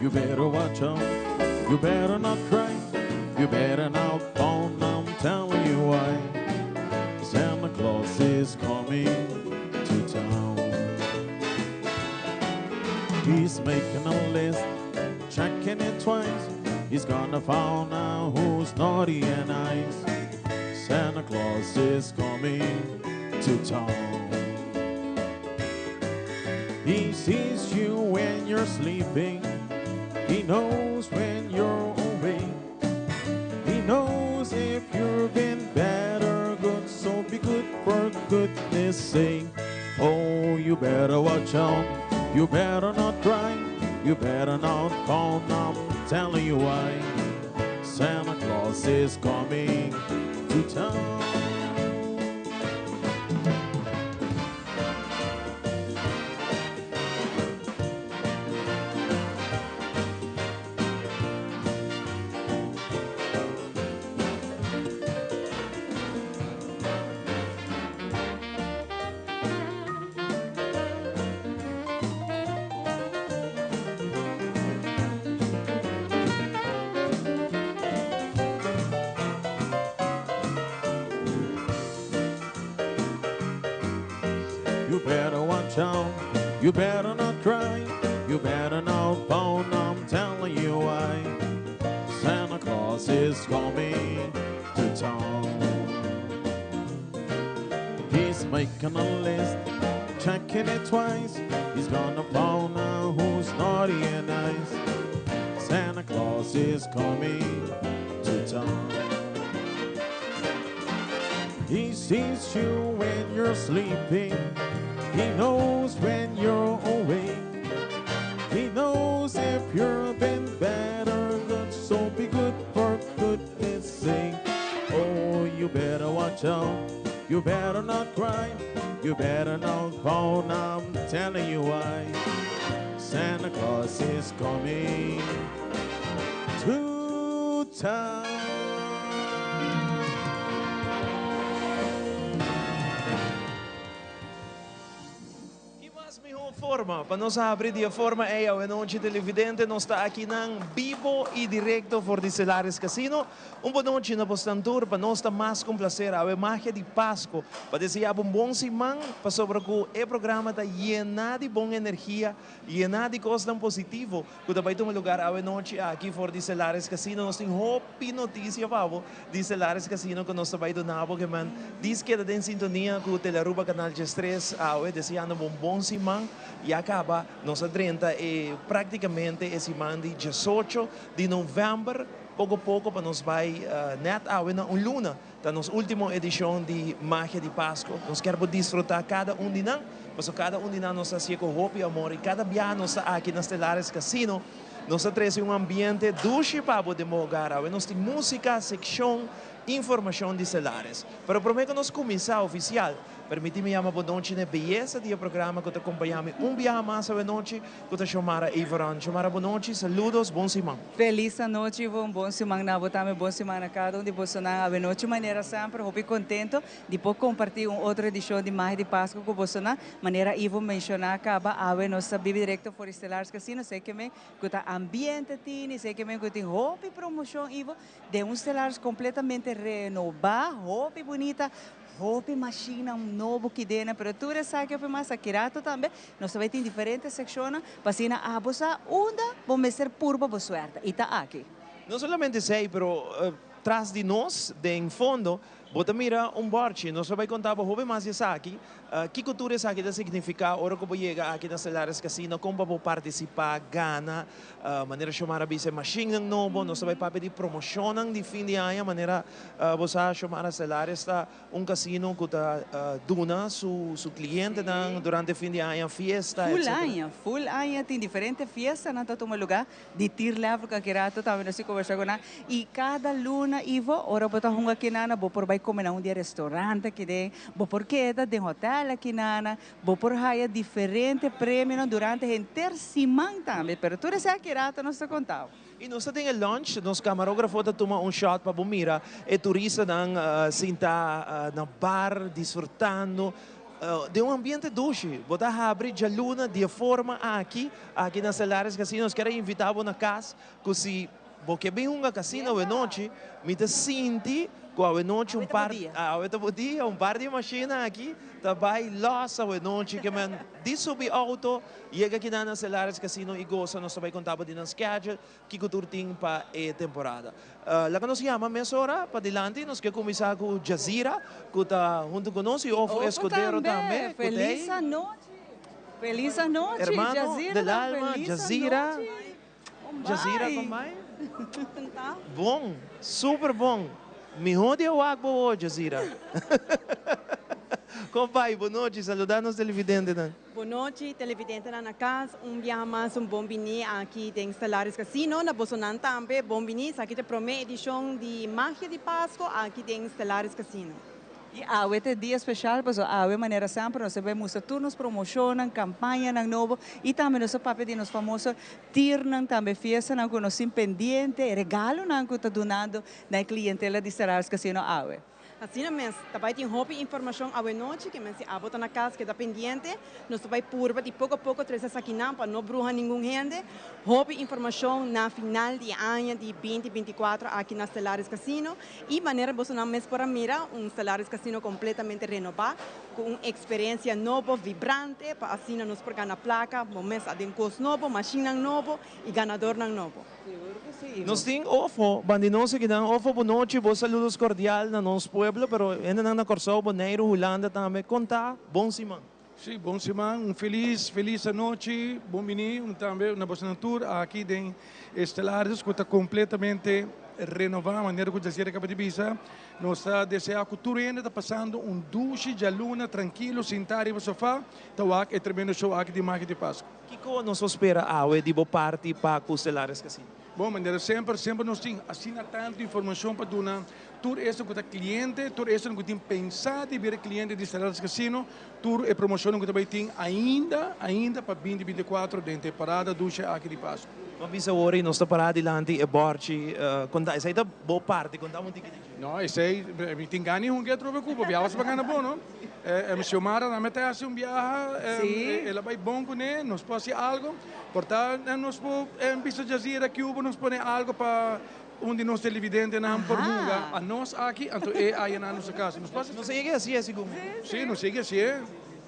You better watch out. You better not cry. You better not pound. I'm telling you why. Santa Claus is coming to town. He's making a list, checking it twice. He's gonna find out who's naughty and nice. Santa Claus is coming to town. He sees you when you're sleeping. He knows when you're awake. He knows if you've been bad or good. So be good for goodness sake. Oh, you better watch out. You better not cry. You better not pout. I'm telling you why. Santa Claus is coming to town. You better watch out. You better not cry. You better not pout. I'm telling you why. Santa Claus is coming to town. He's making a list, checking it twice. He's gonna find out who's naughty and nice. Santa Claus is coming to town. He sees you when you're sleeping. He knows when you're awake. He knows if you've been bad or good. So be good for goodness sake. Oh, you better watch out. You better not cry. You better not pout. I'm telling you why. Santa Claus is coming to town. Ki mas mihó forma pa nos habri di e forma ei awe nochi televidente nos ta aki nan bibo i direkto for di Stellaris Casino. Un bon nochi na bosnan tur, pa nos ta mas ku un plaser awe magia di Pasco pa desea bo un bon siman pasobra ku e programa ta yena di bon energia, yena di kosnan positivo ku ta bai tuma lugar awe nochi aki for di Stellaris Casino. Nos tin hopi notisia pa bo di Stellaris Casino ku nos ta bai duna bo keman dis keda den sintonia ku Telearuba Canal 13 awe deseando bo un bon siman. Ya kaba nos a drenta e praktikamente e siman di 18 di novèmber poko poko pa nos bai nèt awe na un luna ta nos último edishon di Magia di Pasco. Nos kier bo disfrutá kada un di nan pasobra kada un di nan nos ta hasié ku hopi amor i kada biaha nos ta aki na Stellaris Casino. Nos ta trese un ambiente dushi pa bo den bo hogar. Awe nos tin músika, sekshon, informashon di Stellaris. Pero promé ku nos kuminsá ofisial, permití mi yama bo nochi na e beyesa di e programa ku ta kompañá mi un biaha mas awe nochi, ku ta Xiomara Iveron. Xiomara, bo nochi, saludos, bon siman. Felis anochi, Ivon. Bon siman na bo tambe, bon siman na kada un di bosonan. Awe nochi manera semper, hopi kontento di por kompartí un otro edishon di Magia di Pasku ku bosonan. Manera Ivo menshoná kaba, awe nos ta bibi direkto for di Stellaris Casino, esei ke men ku ta ambiente tini, esei ke men ku tin hopi promoshon, Ivo, den un Stellaris kompletamente renobá, hopi bunita, hopi mashinnan nobo kidena, pero tur esaki hopi mas aki rato tambe nos ta bai tin diferente sekshonnan pa asina abo sa unda bo mester purba bo suerte, i ta aki. No solamente esei, pero tras di nos, den fondo, Bo ta mira un bòrchi. Nos lo bai konta bo hopi mas di esaki. Kiko tur esaki ta signifiká ora ku bo yega aki na Stellaris Casino? Kon pa bo partisipá, gana? Manera Xiomara a bisa e mashinnan nobo. Nos ta bai papia di promoshonnan di fin di aña. Manera bo sa Xiomara, Stellaris ta un kasino ku ta duna su su klientenan durante fin di aña fiesta, Full etcetera. aña, full aña tin diferente fiestanan ta tuma lugá. Di tier level cu aki rato tambe nos tin conversa cu nan. Y cada luna, Ivo, ora bo ta hunga aki nana, bo por bay come na un di e restaurant aki den, bo por keda den hotel aki nana, bo por haya diferente premionan durante henter siman tambe. Pero tur esey aki rato nos ta conta bo. Y nos ta den e lunch, nos camarografo ta tuma un shot pa bo mira e turistanan sinta na bar disfrutando. Den un ambiente dushi, bo ta habri djaluna di e forma aki, aki na Stellaris Casino. Nos kier a invita bo na cas cu si bo ke bin hunga casino awenochi, mi ta sinti cu awenochi un par, awe ta bo dia, un par di e mashina aki ta bay los awenochi. Ke men di subi auto, yega kinan na Stellaris Casino y gosa. Nos ta bay conta bo di nan schedule. Kiko tur tin pa e temporada? Laga nos yama mesora padilanti. Nos ke kuminsá ku Jazira ku ta huntu ku nos i Ofo Escudero tambe ku ta ei. Felis anochi. Felis anochi Hermano Jazira del ta alma felis Jazira. anochi. Jazira Ombay. kon bai? Bon, super bon. Mihó di a wak bo awor Jazira. Kon bai? Bonochi, saluda nos televidentenan. Bonochi televidentenan na cas, un biaha mas un bon bini aki den Stellaris Casino, na bosonan tambe bon bini, esaki ta e prome edicion di Magia di Pasco aki den Stellaris Casino. Y awe ta e dia special pasobra awe manera semper nos ta bay mustra tur nos promocionnan, campañanan nobo y tambe nos ta papia di nos famoso tirnan, tambe fiestanan cu nos tin pendiente, regalonan cu ta dunando na e clientela di Stellaris Casino awe. Asina mes, ta bai tin hopi informashon awenochi, ke men si abo ta na kas keda pendiente, nos ta bai purba di poko poko trese esakinan pa no bruha ningun hende. Hopi informashon na final di e aña di binti 24 aki na Stellaris Casino i manera bosonan mes por a mira un Stellaris Casino kompletamente renobá ku un eksperensia nobo, vibrante pa asina nos por gana plaka, bo mes a den kos nobo, mashinnan nobo i ganadornan nobo. Nos tin ofo, bandi nos akinan, ofo bonochi, bo saludos cordial na nos pueblo, pero hendenan na Kòrsou, Boneiru, Hulanda tambe, kon ta? Bon siman. Sí, bon siman, un felis, felis anochi, bon bini un tambe na bosonan tur aki den Estelares ku ta kompletamente renová, manera ku Jaziera kaba di bisa. Nos ta deseá ku tur hende ta pasando un dushi djaluna trankilo, sintá riba sofá, ta wak e tremendo show aki di Magia di Pasku. Kiko nos por spera awe di bo parti pa ku Stellaris Casino? Bon, manera semper, semper nos tin asina tantu informashon pa duna tur esnan ku ta kliente, tur esnan ku tin pensá di bira kliente di Stellaris Casino, tur e promoshonnan ku ta bai tin ainda, ainda pa binti 24 den temporada dushe aki di Pasku. Bo a bisa awor i nos ta pará dilanti e bòrchi, konta, esei ta bo parti, konta un tiki di dje. No, esei, mi tin gana di hunga atrobe ku bo, biaha bo gana bo, no? Xiomara na mete hasi un biaha, el a bai bon kuné, nos por hasi algo, por ta nos por bisa Jazeera Cuba nos pone algo pa un di nos televidentenan por hunga a nos aki, anto e a yena nos kas. Nos por hasi. Nos a yega hasi e segun mi. Si, nos yega hasi e.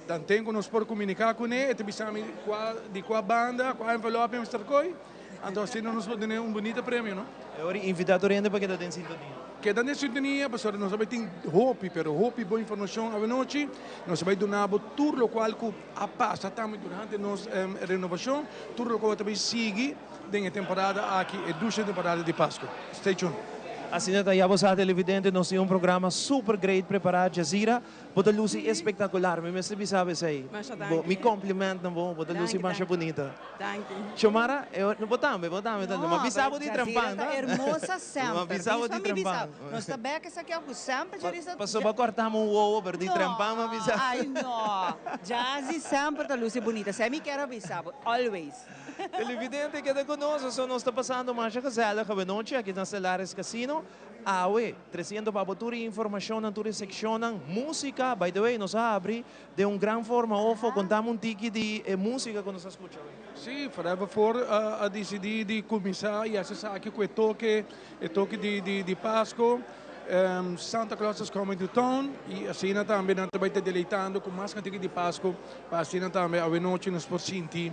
Tanten ku nos por komuniká kuné, e ta bisa mi kua di kua banda, kua envelope mi mester koi. Anto asina nos por tene un bunita premio, no? E ora invita tur hende pa keda den sintonia. Keda den sintonia pasobra nos a bai tin hopi, pero hopi bon informacion awenochi. Nos a bai duna bo tur locual cu a pasa tambe durante nos renovacion, tur locual ta bai sigui den e temporada aki, e dushe temporada di Pascu. Stay tuned. Asina ta, ya bo sa televidente, nos tin un programa super great prepara. Jazeera Bo ta luci espectacular, mi mester bisa bo esey. Masha Bo, danki. mi compliment na bo, bo ta luci Danki, masha danki. bunita. Danki. Xiomara, e ora, bo tambe, bo tambe ta, No, ma bisa bo pero di Jazira trempan, ta ta? hermosa Ma semper. bisa bo Bisa di mi bisa. trempan. Nos ta bek esaki aku semper, Jarisa. Paso bo a cortami un wowo, pero di trempan ma bisa. No, ay no. Jazzy semper ta luci bunita. Esei mi kier a bisa bo, always. Televidente, keda cu nos, pasobra nos ta pasando masha gezellig awenochi aki na Stellaris Casino. Awe, treciendo pa bo tur e informacionnan, tur e seccionnan, musica, by the way, nos a habri den un gran forma ofo, contami un tiki di e musica cu nos a scucha awe. Sí, Forever Four a dicidi di cuminsa y haci esaki cu e toke, e toke di di di Pasco, Santa Claus is coming to town, y asina tambe nan ta bay ta deleitando cu mas cantica di Pasco, pa asina tambe awe nochi nos por sinti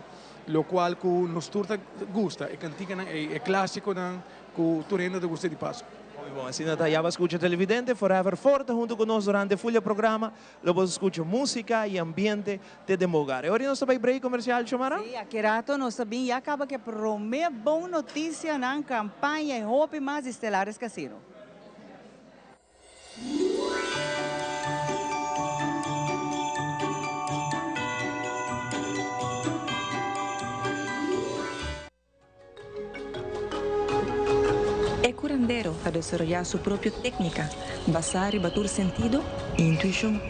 locual cu nos tur ta gusta, e canticanan ey, e clasiconan. Ku tur hende ta gusta di Pasku. Hopi bon, asina ta. Ya bo a skucha televidente Forever Ford ta huntu ku nos durante full e programa. Lo bo skucha músika i ambiente te den bo hogar. E ora nos ta bai break komersial, Xiomara? Sí, aki rato nos ta bin ya kaba ku e promé bon notisianan, kampaña i hopi mas di Stellaris Casino. E curandero ta desaroyá su propio técnica basá riba tur sentido i intuishon.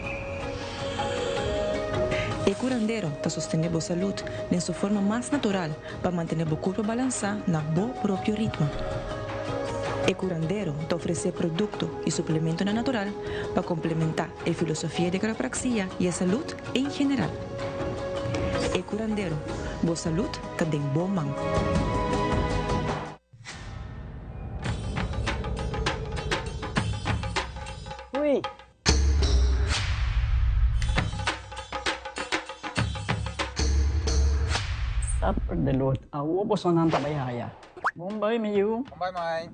E curandero ta sostené bo salud den su forma mas natural pa mantené bo curpa balansá na bo propio ritmo. E curandero ta ofrece producto y suplementonan natural pa complementa e filosofia di quiropraxia y e salud en general. E curandero, bo salud ta den bo man. Hui! Supper de lot. Awo bosonan ta bai haya. Bon bai mi yu. Bon bai mai.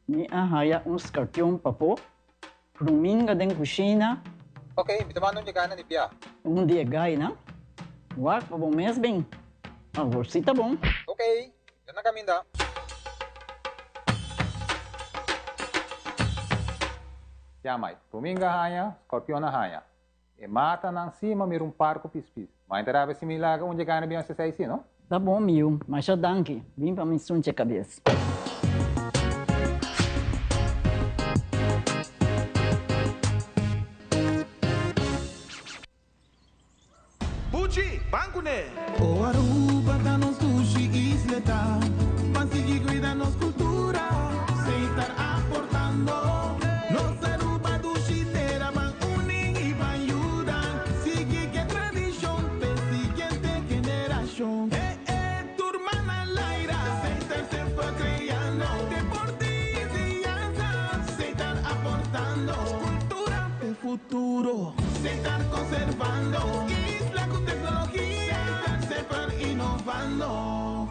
Mi a haya un skarpion pafó. Ruminga den kushina. Ok, mi ta manda un di gainan di bia. Un di e gainan? Wak pa bo mes bin. Awor si ta bon. Ok, mi ta na kaminda. Ya mai, ruminga haña, scorpion a haña. E matanan si ma mira un par ku pispis. Ma e ta rabia si mi laga un dje gana bin hasi esei si, no? Ta bon mi yu, masha danki. Bin pa mi sunche kabes. Buchi, ban kuné! O Aruba ta nos dushi isleta, ban sigui cuida nos cultura, Setar aportando. Nos Aruba dushi tera, ban uni y ban yuda, sigui ke tradicion p'e siguiente generacion. E e tur man al aire, Setar semper creando, deporte y enseñanza, Setar aportando, cultura p'e futuro. Setar conservando isla cu tecnologia. Setar semper innovando.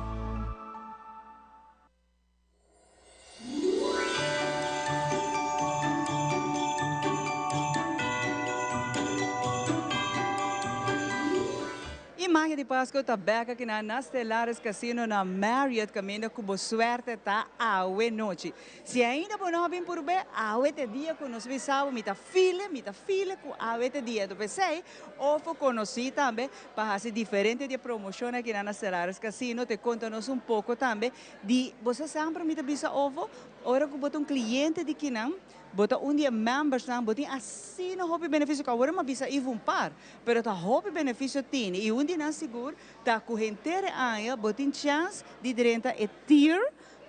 E magia di Pasco ta bek aki na na Stellaris Casino na Marriott caminda cu bo suerte ta awe nochi. Si ainda bo no a bin purbe, awe ta e dia cu nos bisa bo, mi ta file, mi ta file cu awe ta e dia. Enton p'esey, Ofo conoci tambe pa haci diferente di e promocion aki na Stellaris Casino, te conta nos un poco tambe di, bo sa semper mi ta bisa Ofo, ora cu bo ta un cliente di kinan, bo ta un di e membersnan, bo tin asina hopi beneficio, cu awor mi a bisa Ivo un par, pero ta hopi beneficio tini, y un di nan sigur ta cu henter e aña bo tin chance di drenta e tier,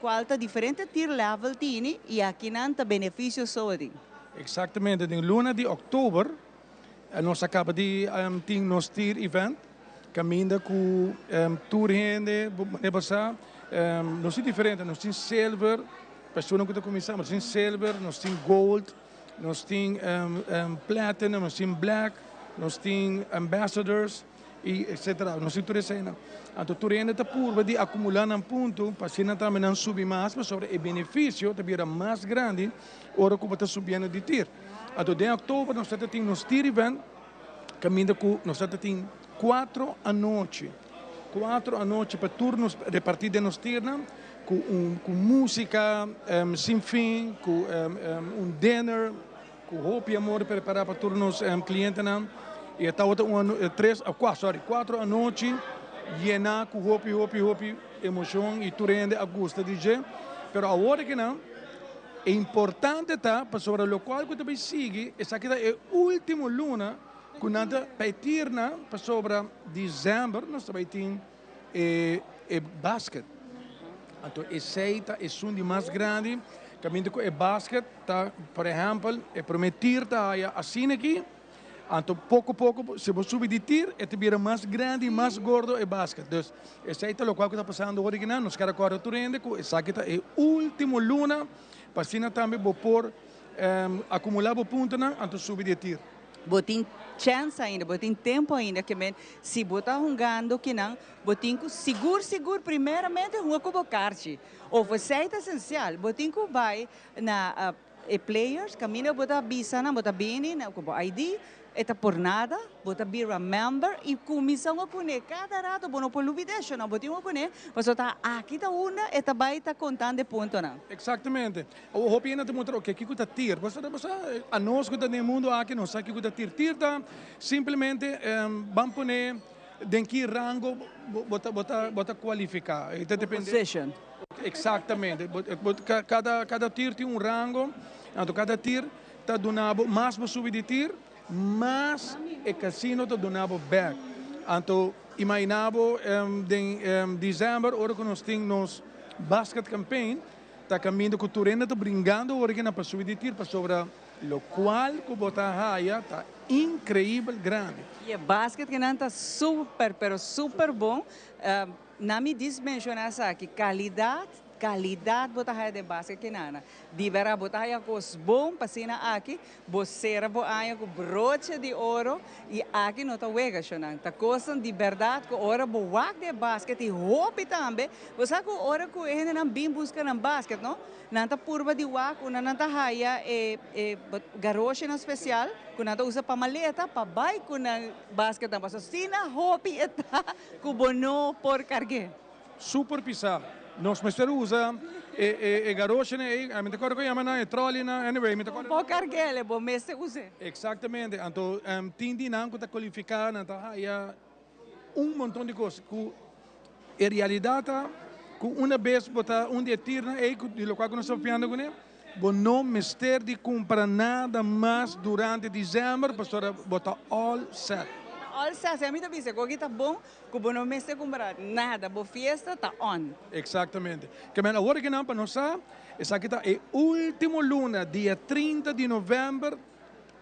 Cual ta diferente tier level tini y akinan ta beneficio so tin. Exactamente, den luna di october nos a caba di tin nos tier event caminda cu tur hende manera bo sa nos tin diferente, nos tin silver, persona cu ta cuminsa, nos tin silver, nos tin gold, nos tin platinum, nos tin black, nos tin ambassadors. Y etcetera. Nos tin tur eseinan. Anto tur hende ta purba di acumula nan punto pa asina tambe nan subi mas pasobra e beneficio ta bira mas grandi ora cu bo ta subiendo di tir. Anto den october nos ta tin nos tir event caminda cu nos ta tin cuatro anochi, cuatro anochi pa tur nos reparti den nos tirnan cu un cu musica sin fin, cu un dinner. Cu hopi amor prepara pa tur nos clientenan y e tabata un tres cua sorry cuatro anochi yena cu hopi hopi hopi emocion y tur hende a gusta di dje pero awor aki nan e importante ta pasobra locual cu ta bay sigui esaki ta e ultimo luna cu nan ta bay tirna pasobra december nos ta bay tin e e basket. Anto esei ta esun di mas grandi kaminda ku e basket ta por ehèmpel e promé tir ta haya asina aki, anto poko poko si bo subi di tir e ta bira mas grandi i mas gordo e basket. Dus esei ta lokual ku ta pasando ora kinan. Nos kere kòrda tur hende ku esaki ta e último luna pa asina tambe bo por akumulá bo puntonan anto subi di e tir. Bo tin chèns ainda, bo tin tempu ainda ke men si bo ta hungando kinan, bo tin ku sigur sigur primeramente hunga ku bo karchi. Of esei ta esensial, bo tin ku bai na e players kaminda bo ta bisa nan bo ta bini ku bo ID, e ta por nada, bo ta bira member i kuminsá hunga kuné. Kada rato bo no por lubid'é shonnan, bo tin hunga kuné pasobra ta aki ta unda e ta bai ta kontando e puntonan. Eksaktamente. Awor hopi hende ta puntra, oke, kiko ta tir? Bo sa, bo sa, anos ku ta den e mundu aki no sa kiko ta tir. Tir ta simplemente ban pone den ki rango bo ta, bo ta, bo ta kualifiká. E ta depende. Position. Eksaktamente. Bo, bo, kada, kada tir tin un rango, anto kada tir ta duna bo, mas bo subi di tir, mas e kasino ta duna bo bèk. Anto imaginá bo den desèmber ora ku nos tin nos basket campaign. Ta caminda cu tur hende ta bringando awor aki na pa subi di tir pasobra locual cu bo ta haya ta increibel grandi. Y e basket ki nan ta super pero super bon. Na mi dis menciona esaki, calidad, calidad bo ta haya den basket ki nan. Di bera bo ta haya cos bon pa asina aki bo cera bo aña cu broche di oro y aki no ta wega shonan. Ta cosnan di berdad cu ora bo wak den e basket y hopi tambe bo sa cu ora cu e hendenan bin busca nan basket no nan ta purba di wak unda nan ta haya e e garoshinan special cu nan ta usa pa maleta pa bay cu nan basketnan pasobra asina hopi e ta cu bo no por cargue. Super pisa. Nos mester usa e garoshinan ey, mi ta acorda con yama nan, e trolleynan, anyway mi ta acorda. Bo por carguele, bo mester use. Exactamente, anto tin di nan cu ta cualifica, nan ta haya un monton di cos cu e realidad ta cu una bes bo ta un di e tirnan ey di locual cu nos ta papiando cune, bo no mester di cumpra nada mas durante december pasobra bo ta all set. All set, si ami ta bisa cu aki ta bon Ku bo no mester kumpra nada, bo fiesta ta on. Exactamente. Ke men awor aki nan pa nos sa, esaki ta e ultimo luna, dia 30 di november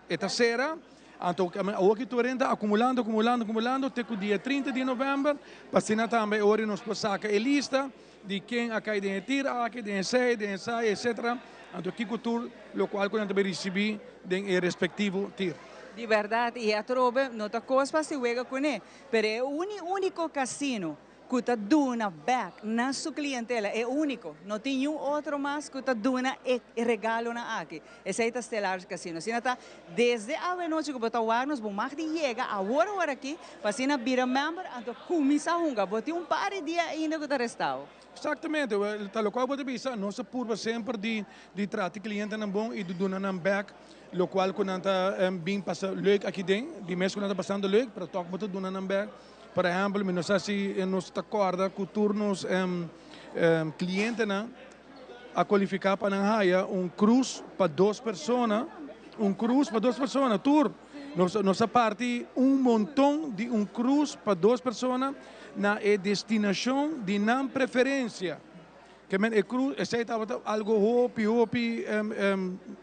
e ta sera, anto ke men awor aki tur hende ta acumulando, acumulando, acumulando te ku dia 30 di november, pa asina tambe e ora nos por saka e lista di ken a kai den e tir aki, den e sei, den e sai, etcetera, anto kiko tur lokual ku nan ta bay ricibi den e respectivo tir. Di berdad, y atrobe no ta cos pa si wega cune, Pero e uni unico casino cu ta duna bek na su clientela, e unico, no tin niun otro mas cu ta duna e regalonan aki. Esey ta Stellaris Casino. Asina ta desde awe nochi cu bo ta wak nos, bo mag di yega awor awor aki pa asina bira member anto cuminsa hunga. Bo tin un par di dia ainda cu ta restao. Exactamente, ta locual bo ta bisa, nos ta purba semper di di trata e clientenan bon y di duna nan bek locual cu nan ta bin pasa leuk aki den, di mes cu nan ta pasando leuk, pero tok bo ta duna nan bek. Por ehempel, mi no sa si nos ta corda cu tur nos clientenan a cualifica pa nan haya un cruise pa dos persona, un cruise pa dos persona, tur. Nos nos a parti un monton di un cruise pa dos persona na e destinacion di nan preferencia. Ke men e cruise, esei tabata algo hopi hopi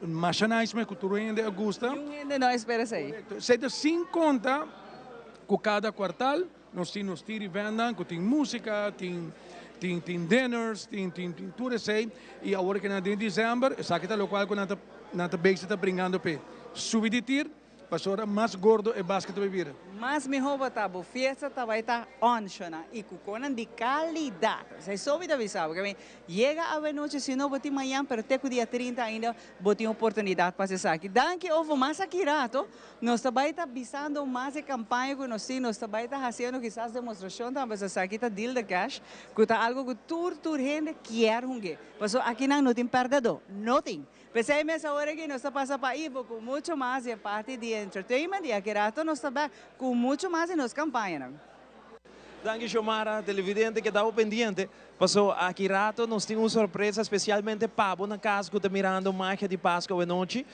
masha nice mes ku tur hende a gusta. Niun hende no a espera esei. Korekto. Esei ta sin konta ku kada kuartal nos tin nos tiri vendan ku tin musika, tin tin tin dinners, tin tin tin tur esei. I awor ke nan den december esaki ta lokual ku nan ta nan ta bezig ta bringando p'e. Subi di tir. Pasobra mas gordo e basket ta bay bira. Mas miho bo ta, bo fiesta ta bay ta on, shona, y cu conan di calidad. Esey so mi ta bisa bo, mi yega awenochi, si no bo tin mañan, pero te cu dia 30 ainda bo tin oportunidad pa haci esaki. Danki Ovo, mas aki rato nos ta bay ta bisando mas e campaña cu nos tin, nos ta bay ta haciendo kisas demostracion tambe, so esaki ta deal the cash, cu ta algo cu tur tur hende kier hungue, pasobra akinan no tin perdedor, no tin. P'esei mes awor aki nos ta pasa pa Ivo ku mucho mas di e parti di entertainment i aki rato nos ta bek ku mucho mas di nos kampañanan. Danki Xiomara, televidente keda bo pendiente paso aki rato nos tin un sorpresa specialmente pa bo na cas cu ta mirando Magia di Pasco awenochi.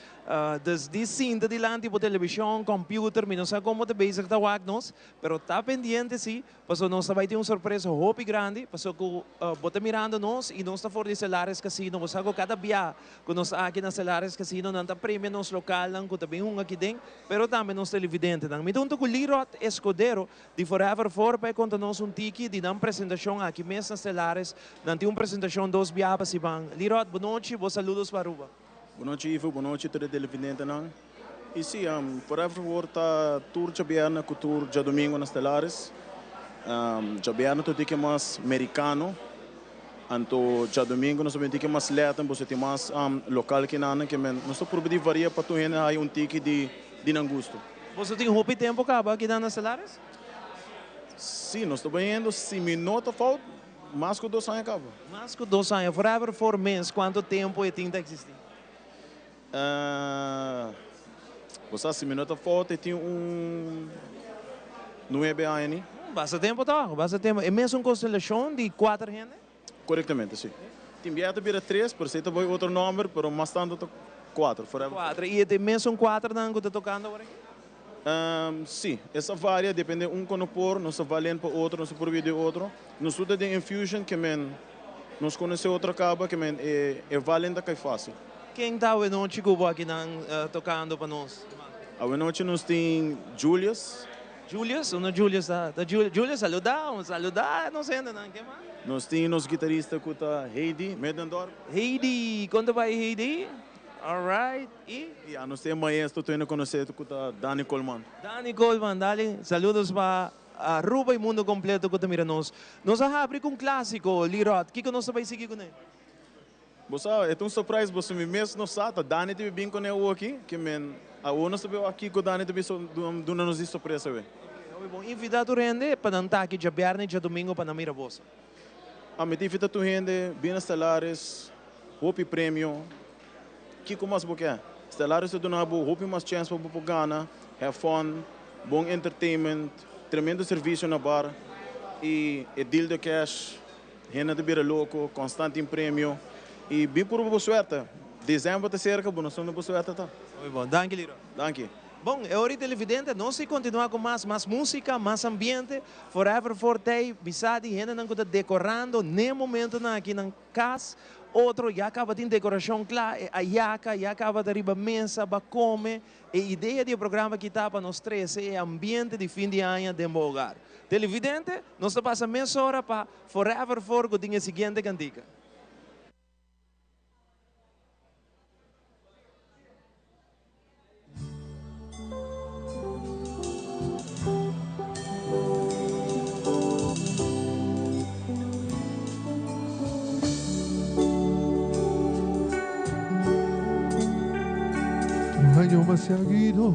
Dus di sinta dilanti bo television, computer, mi no sa con bo ta bezig ta wak nos, pero ta pendiente si Paso nos ta bai tin un sorpresa hopi grandi, paso ku bo ta mirando nos i nos ta for di Celares Casino. Bo sa ku kada bia ku nos ta aki na Celares Casino nan ta premia nos lokalnan ku ta bin hunga aki den, pero tambe nos televidentenan. Mi ta hunta ku Lirot Escudero di Forever For pa e konta nos un tiki di nan presentashon aki mes na Celares. Nan tin un presentashon dos bia pa siman. Lirot, bo nochi, bo saludos pa Aruba. Bo nochi Ivo, bo nochi tur e televidentenan. I si, Forever For ta tur djabièrnè ku tur djadumingu na Stellaris. Djabièrnè ta un tiki mas merikano, anto djadumingu nos ta bin un tiki mas Latin, boso tin mas lokal ki nan, ke men nos ta purba di varia pa tur hende haya un tiki di nan gusto. Boso tin hopi tempu kaba aki nan na Stellaris? Si, nos ta bayendo, si mi no ta fout, mas ku dos aña kaba. Mas ku dos aña. Forever For mes kuantu tempu e tin ta eksistí? Bo sa si mi no ta fout e tin un nuebe aña ni. Basta tempo toch, basta tempo. E mesun constelacion di cuater hende? Corectamente, si. Tin bia ta bira tres, pero esey ta bay otro nomber, pero mas tanto ta cuater, forever. Cuater, y e ta e mesun cuaternan cu ta tocando awor aki? Si, esa varia, depende un cu no por, nos ta valen pa otro, nos ta purbi di otro. Nos tur ta den infusion, ke men. Nos konosé otro kaba ke men e e valen ta kai fásil. Ken ta awenochi ku bo akinan tokando pa nos? Awenochi nos tin Julius. Julius? Uno Julius ta ta Julius saludá saludá nos hendenan ke mas? Nos tin nos gitarista ku ta Heidi Middendorp. Heidi, kon ta bai Heidi? Alright, i? Ya nos tin e maestro tur hende konosé ku ta Dani Colman. Dani Colman, dale saludos pa Aruba y mundo completo cu ta mira nos. Nos a habri cu un clasico, Lirot. Kico nos ta bay sigui cune? Bo sa, e ta un surprise, boso mi mes no sa, ta Dani ta bin cune awoki, ke men awo nos ta bay wak kico Dani ta bin duna nos di sorpresa awe. Ok, hopi bon. Invita tur hende pa nan ta aki djabièrnè y djadomingo pa nan mira boso. A mi ta invita tur hende, bin na Stellaris, hopi premio, Kiko mas bo ke? Stellaris ta duna bo hopi mas chèns pa bo por gana, have fun, bon entertainment, tremendo servisio na bar i e deal de cash, hende ta bira loko, konstant tin premio i bin purba bo suerte. December ta serka, bo no sa unda bo suerte ta. Muy bon. Danki Leroy. Danki. Bon, e ora televidente, nos si kontinua ku mas, mas músika, mas ambiente, Forever Forte, bisa di hendenan ku ta dekorando n'e momentonan aki nan Cas, otro ya caba tin decoracion cla, e ayaca ya caba ta riba mesa ba come. E idea di e programa aki ta pa nos trece e ambiente di fin di aña den bo hogar. Televidente, nos ta pasa mesora pa Forever For cu tin e siguiente cantica. Un año más seguido,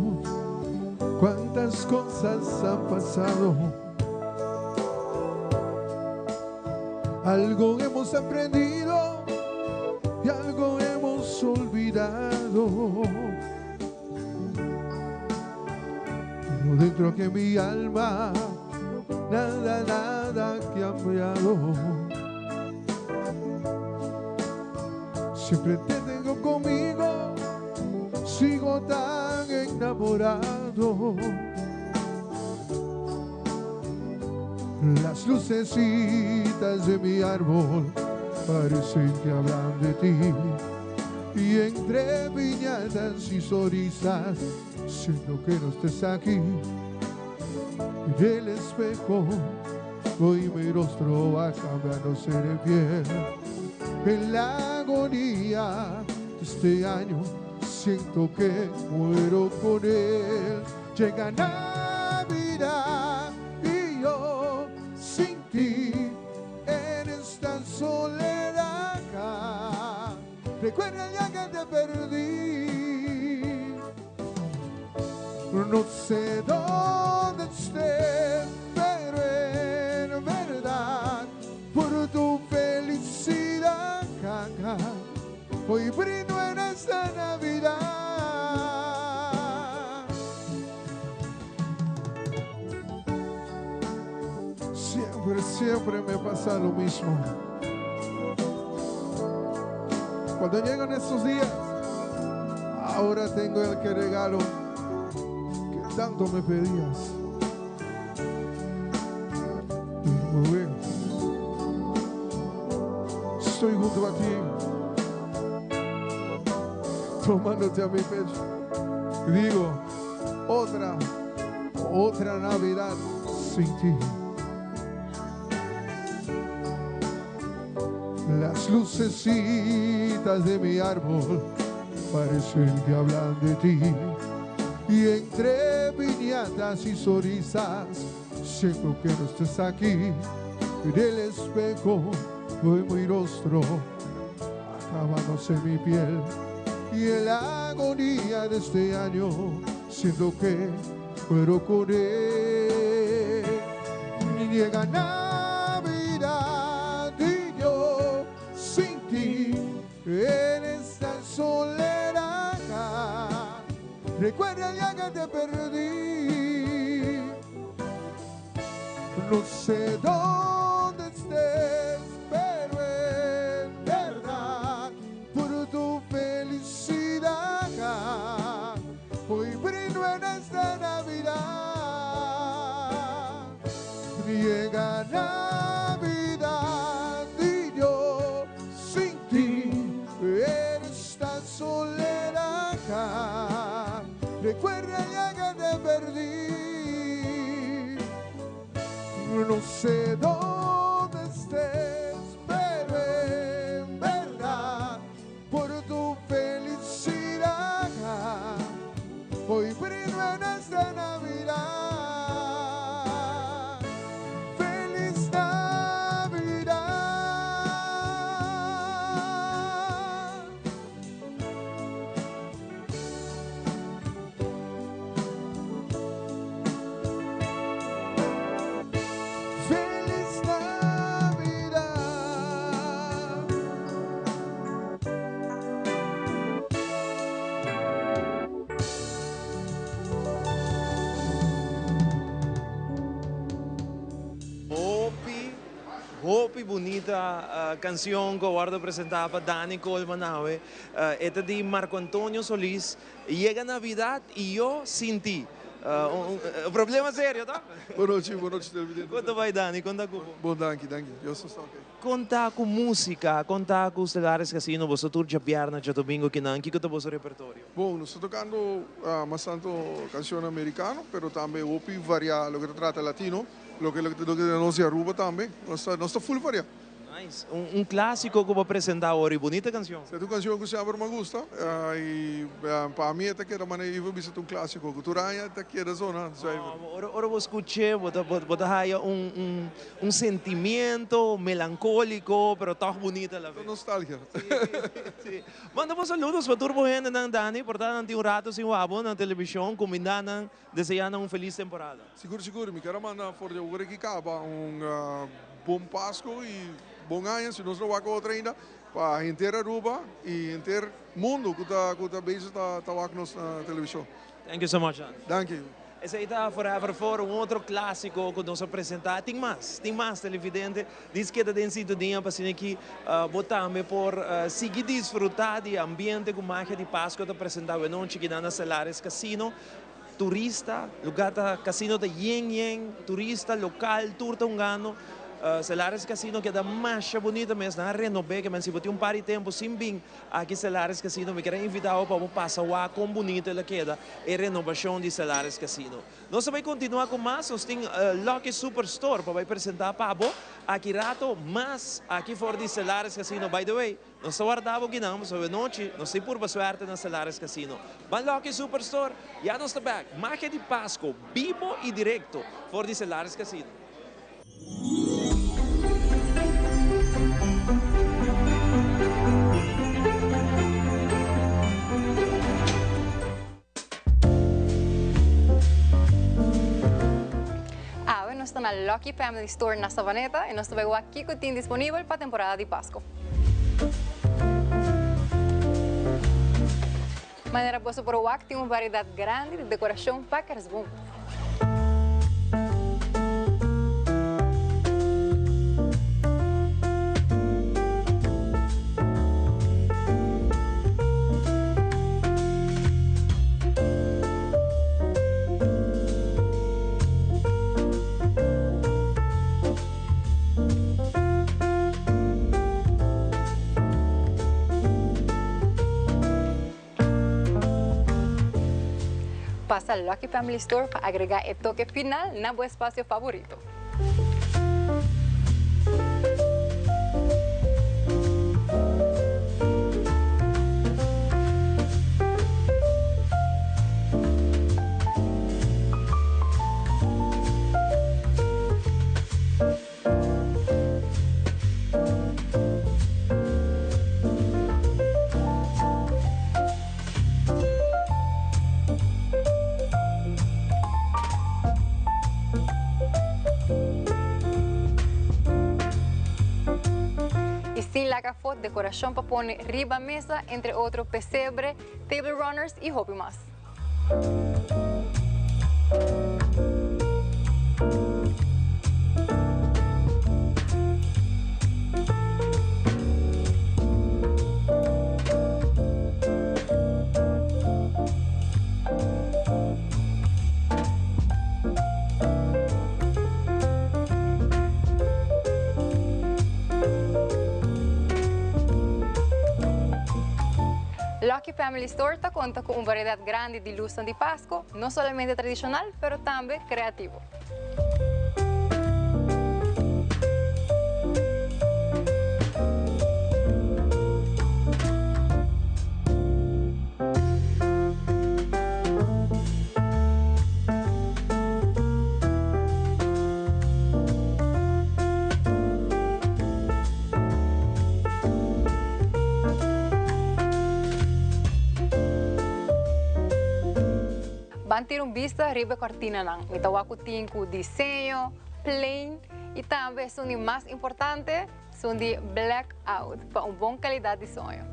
cuántas cosas han pasado. Algo hemos aprendido y algo hemos olvidado. Pero dentro que mi alma nada, nada ha cambiado. Siempre te tengo conmigo, sigo tan enamorado. Las lucecitas de mi árbol parecen que hablan de ti. Y entre piñatas y sonrisas, siento que no estés aquí. En el espejo, hoy mi rostro va cambiándose de piel. En la agonía de este año, siento que muero con él. Llega Navidad y yo sin ti en esta soledad. Recuerda el día que te perdí. No sé dónde estés, pero en verdad, por tu felicidad, hoy brindo en esta Navidad. Siempre, siempre me pasa lo mismo. Cuando llegan estos días, ahora tengo el que regalo que tanto me pedías. Pero bueno, estoy junto a ti, tomándote a mi pecho. Y digo, otra, otra Navidad sin ti. Las lucecitas de mi árbol parecen que hablan de ti. Y entre piñatas y sonrisas, siento que no estás aquí. En el espejo veo mi rostro acabándose mi piel. Y en la agonía de este año, siento que muero con él. Llega Navidad y yo sin ti en esta soledad. Recuerda el día que te perdí. No sé dónde estés, pero en verdad, por tu felicidad, hoy brindo en esta Navidad. Llega Navidad y yo Recuerda el día que te perdí. No sé dónde estés, pero en verdad, por tu felicidad, hoy brindo en esta Navidad. Feliz Navidad. Feliz Navidad. Hopi, hopi bunita cancion cu a wordo presenta pa Dani Colman awe. E ta di Marco Antonio Solis, Yega Navidad y yo sin ti. Un problema serio, ta? Bon nochi, bon nochi televidente. Con ta bay Dani? Con ta cu bo? Bon danki, danki. Dios nos ta ok. Con ta cu musica? Con ta cu Stellaris Casino? Boso tur djabièrnè, djadomingo kinan. Kico ta boso repertorio? Bon, nos ta tocando mas tanto cancionnan americano, pero tambe hopi varia loke ta trata latino, loke loke ta nos di Aruba tambe. Nos ta nos ta full varia. Nice. Un clásico cu bo a presenta awor y bunita cancion. Esaki ta un cancion cu semper mi a gusta y pa mi e ta keda manera Ivo bisa ta un clásico cu tur aña ta keda zona zuiver. Ora bo scuch'e bo ta bo ta haya un un sentimiento melancolico pero toch bunita a la vez. Nostalgia. Si. Manda bo saludos pa tur bo hendenan Dani por ta nan tin un rato sin wak bo na television cuminda nan Desea nan un felis temporada. Sigur sigur, mi kier a manda for di awor aki caba un bon Pasco y bon aña, si nos no wak otro ainda, pa henter Aruba y henter mundo cu ta cu ta bezig ta ta wak nos na television. Thank you so much, Dani. Danki. Esey ta Forever For, un otro clasico cu nos a presenta. Tin mas, tin mas televidente. Dis keda den sintonia pa asina ki bo tambe por sigui disfruta di ambiente cu Magia di Pasco ta presenta awenochi kinan na Celares Casino. Turista, lugar ta casino ta yen yen, turista, local, tur ta hungando. Celares Casino keda masha bunita mes, nan a renob'é ke men si bo tin un par di tempo sin bin aki Celares Casino mi kier a invita bo pa bo pasa wak kon bunita el a keda e renobacion di Celares Casino. Nos ta bai continua cu mas, nos tin Lucky Super Store pa bai presenta pa bo aki rato mas aki for di Celares Casino. By the way, Nos ta warda bo kinan pasobra anochi nos tin purba suerte na Celares Casino. Ban Lucky Superstore, ya nos ta bek. Magia di Pasco, bibo y directo for di Celares Casino. Awe nos ta na Lucky Family Store na Savaneta y nos ta bay wak kico tin disponibel pa temporada di Pasco. Manera boso por wak tin un variedad grandi di decoracion pa kerstboom. Pasa Lucky Family Store pa agrega e toke final na bo espacio favorito. Y sin laga afó decoracion pa pone riba mesa, entre otro pesebre, table runners y hopi mas. Lucky Family Store ta conta cu un variedad grandi di luznan di Pasco, no solamente tradicional, pero tambe creativo. Ban tira un bista riba e cortinanan. Mi ta wak cu tin cu diseño, plain y tambe esun di mas importante, esun di blackout pa un bon calidad di soño.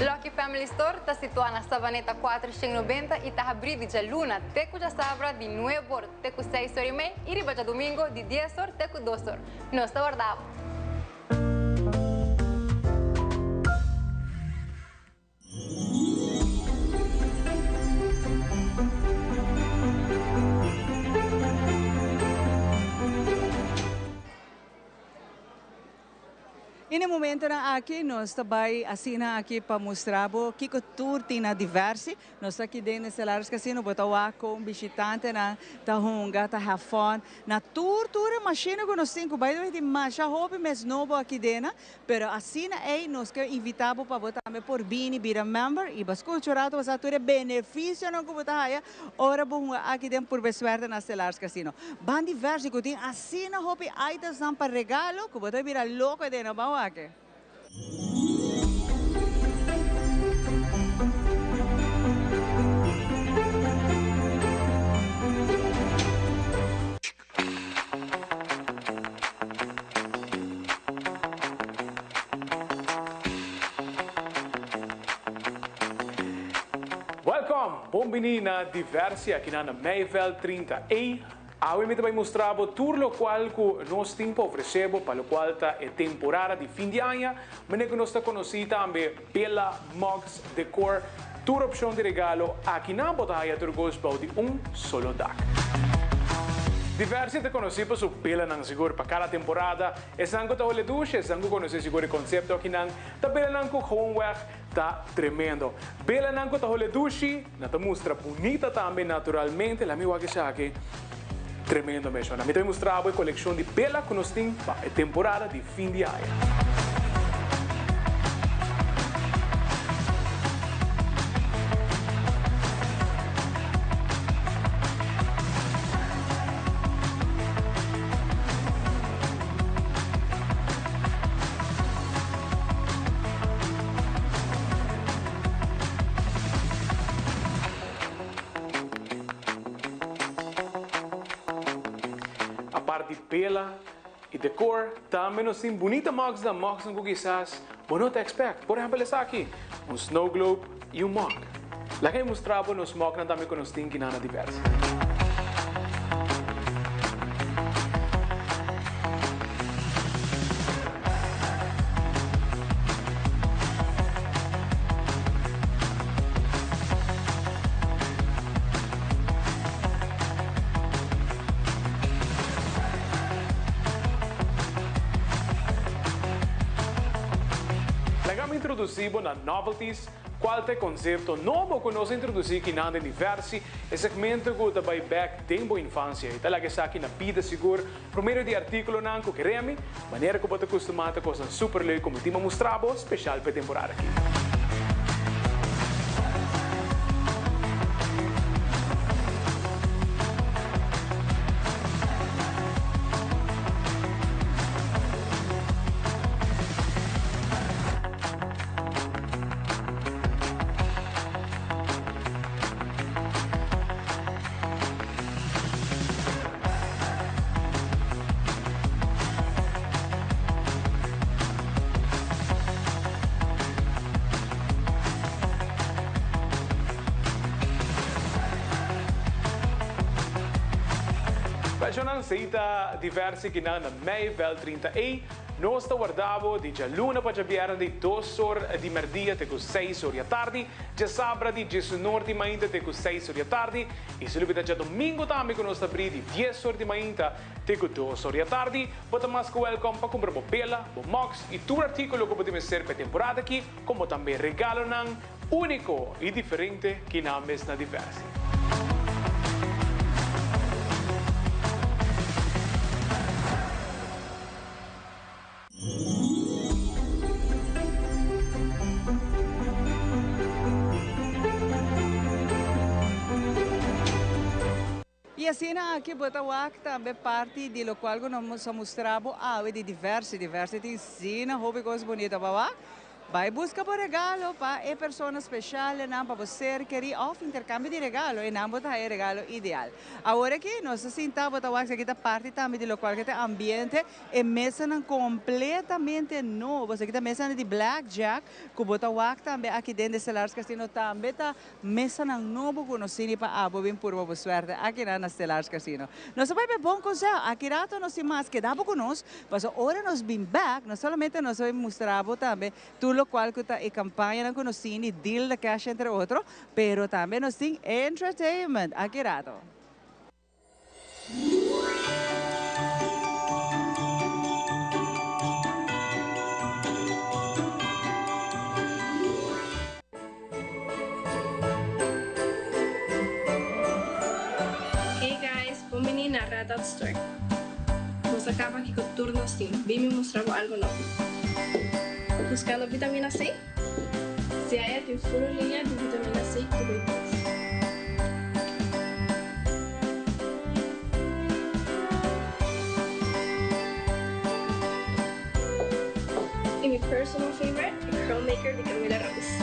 Lucky Family Store ta situá na Savaneta 490 i ta habrí di djaluna te ku djasabra di nuebe or te ku seis or i mei i riba djadumingo di dies or te ku dos or. Nos ta warda bo! I na e momentonan aki nos ta bai asina aki pa mustra bo kiko tur tin na diversi. Nos ta aki den Estelares Casino, bo ta wak kon bishitantenan ta hunga, ta have fun na tur tur e mashina ku nos tin ku by the way tin masha hopi mes nobo aki dena. Pero asina ei nos ke invita bo pa bo tambe por bini bira member y bo scucha rato bo sa tur e beneficionan cu bo ta haya ora bo hunga aki den Purbe Suerte na Stellaris Casino. Ban diversi cu tin asina hopi itemsnan pa regalo cu bo ta bira loco den no ban wak. Welcome! Bon bini na Diversi aki na Meiveld 30 A. Awe mi ta bai mustra bo tur locual cu nos tin pa ofrece bo pa locual ta e temporada di fin di aña. Manera cu nos ta conoci tambe Bella, Mugs, Decor, tur opcion di regalo aki nan bo ta haya tur cos bou di un solo dak. Diversi ta conoci pa su belanan sigur pa cada temporada, esnan cu ta hole dushi, esnan cu conoce sigur e concepto aki nan ta belanan cu gewoonweg ta tremendo. Belanan cu ta hole dushi, nan ta mustra bunita tambe naturalmente, laat mi wak esaki, tremendo mes. Mi ta mustra bo e coleccion di bela cu nos tin pa e temporada di fin di aña. Apart di bela y decor, tambe nos tin bunita mugs na mugsnan cu kisas bo no ta expect. Por ehempel esaki, un snow globe y un mug. Laga mi mustra bo nos mugnan tambe cu nos tin kinan na diversi. Laga mi introduci bo na Novelties, cual ta e concepto nobo cu nos a introduci kinan den Diversi, e segmento cu ta bay bek den bo infancia y ta laga esaki na bida sigur por medio di articulonan cu keremi, manera cu bo ta custuma ta cosnan super leuk cu mi tin pa mustra bo special pa e temporada aki. Personan seita diversi kinan na Meiveld 30 A. Nos ta warda bo di djaluna pa djabièrnè di dos or di mèrdia te ku seis or di atardi, djasabra di diesunor di mainta te ku seis or di atardi i si lo bita djadomingo tambe ku nos ta abrí di dies or di mainta te ku dos or di atardi. Bo ta mas ku wèlkòm pa kumpra bo bela, bo mòks i tur artíkulo ku bo tin mester pa e temporada akí, komo tambe regalonan úniko i diferente ki nan mes na Diversi. Y asina aki bo ta wak tambe parti di locual cu nos a mustra bo awe di Diversi. Diversi tin asina hopi cos bunita pa wak. Bai busca bo regalo pa e persona special enan pa bo ser keri of intercambio di regalo enan bo ta haya e regalo ideal. Awor aki nos ta sinta bo ta wak si aki ta parti tambe di locual cu ta e ambiente e mesanan completamente nobo esaki ta mesanan di black jack cu bo ta wak tambe aki den Stellaris Casino tambe ta Mesanan nobo cu nos tini pa abo bin purba bo suerte akinan na Stellaris Casino. Nos ta bai pa e bon conseho. Aki rato nos tin mas keda bo cu nos, pasobra ora nos bin bek, no solamente nos ta bin mustra bo tambe tur locual cu ta e campañanan cu nos tini, deal de cash entre otro, pero tambe nos tin entertainment. Aki rato. Hey guys, bon bini na Red Dot Store. Nos a caba aki cu tur nos tin. Bin mi mustra bo algo nobo. Buscando vitamina C? Siaya tin furu liña di vitamina C ku bay puf. I mi personal favorite, e Curl Maker di Camila Rose.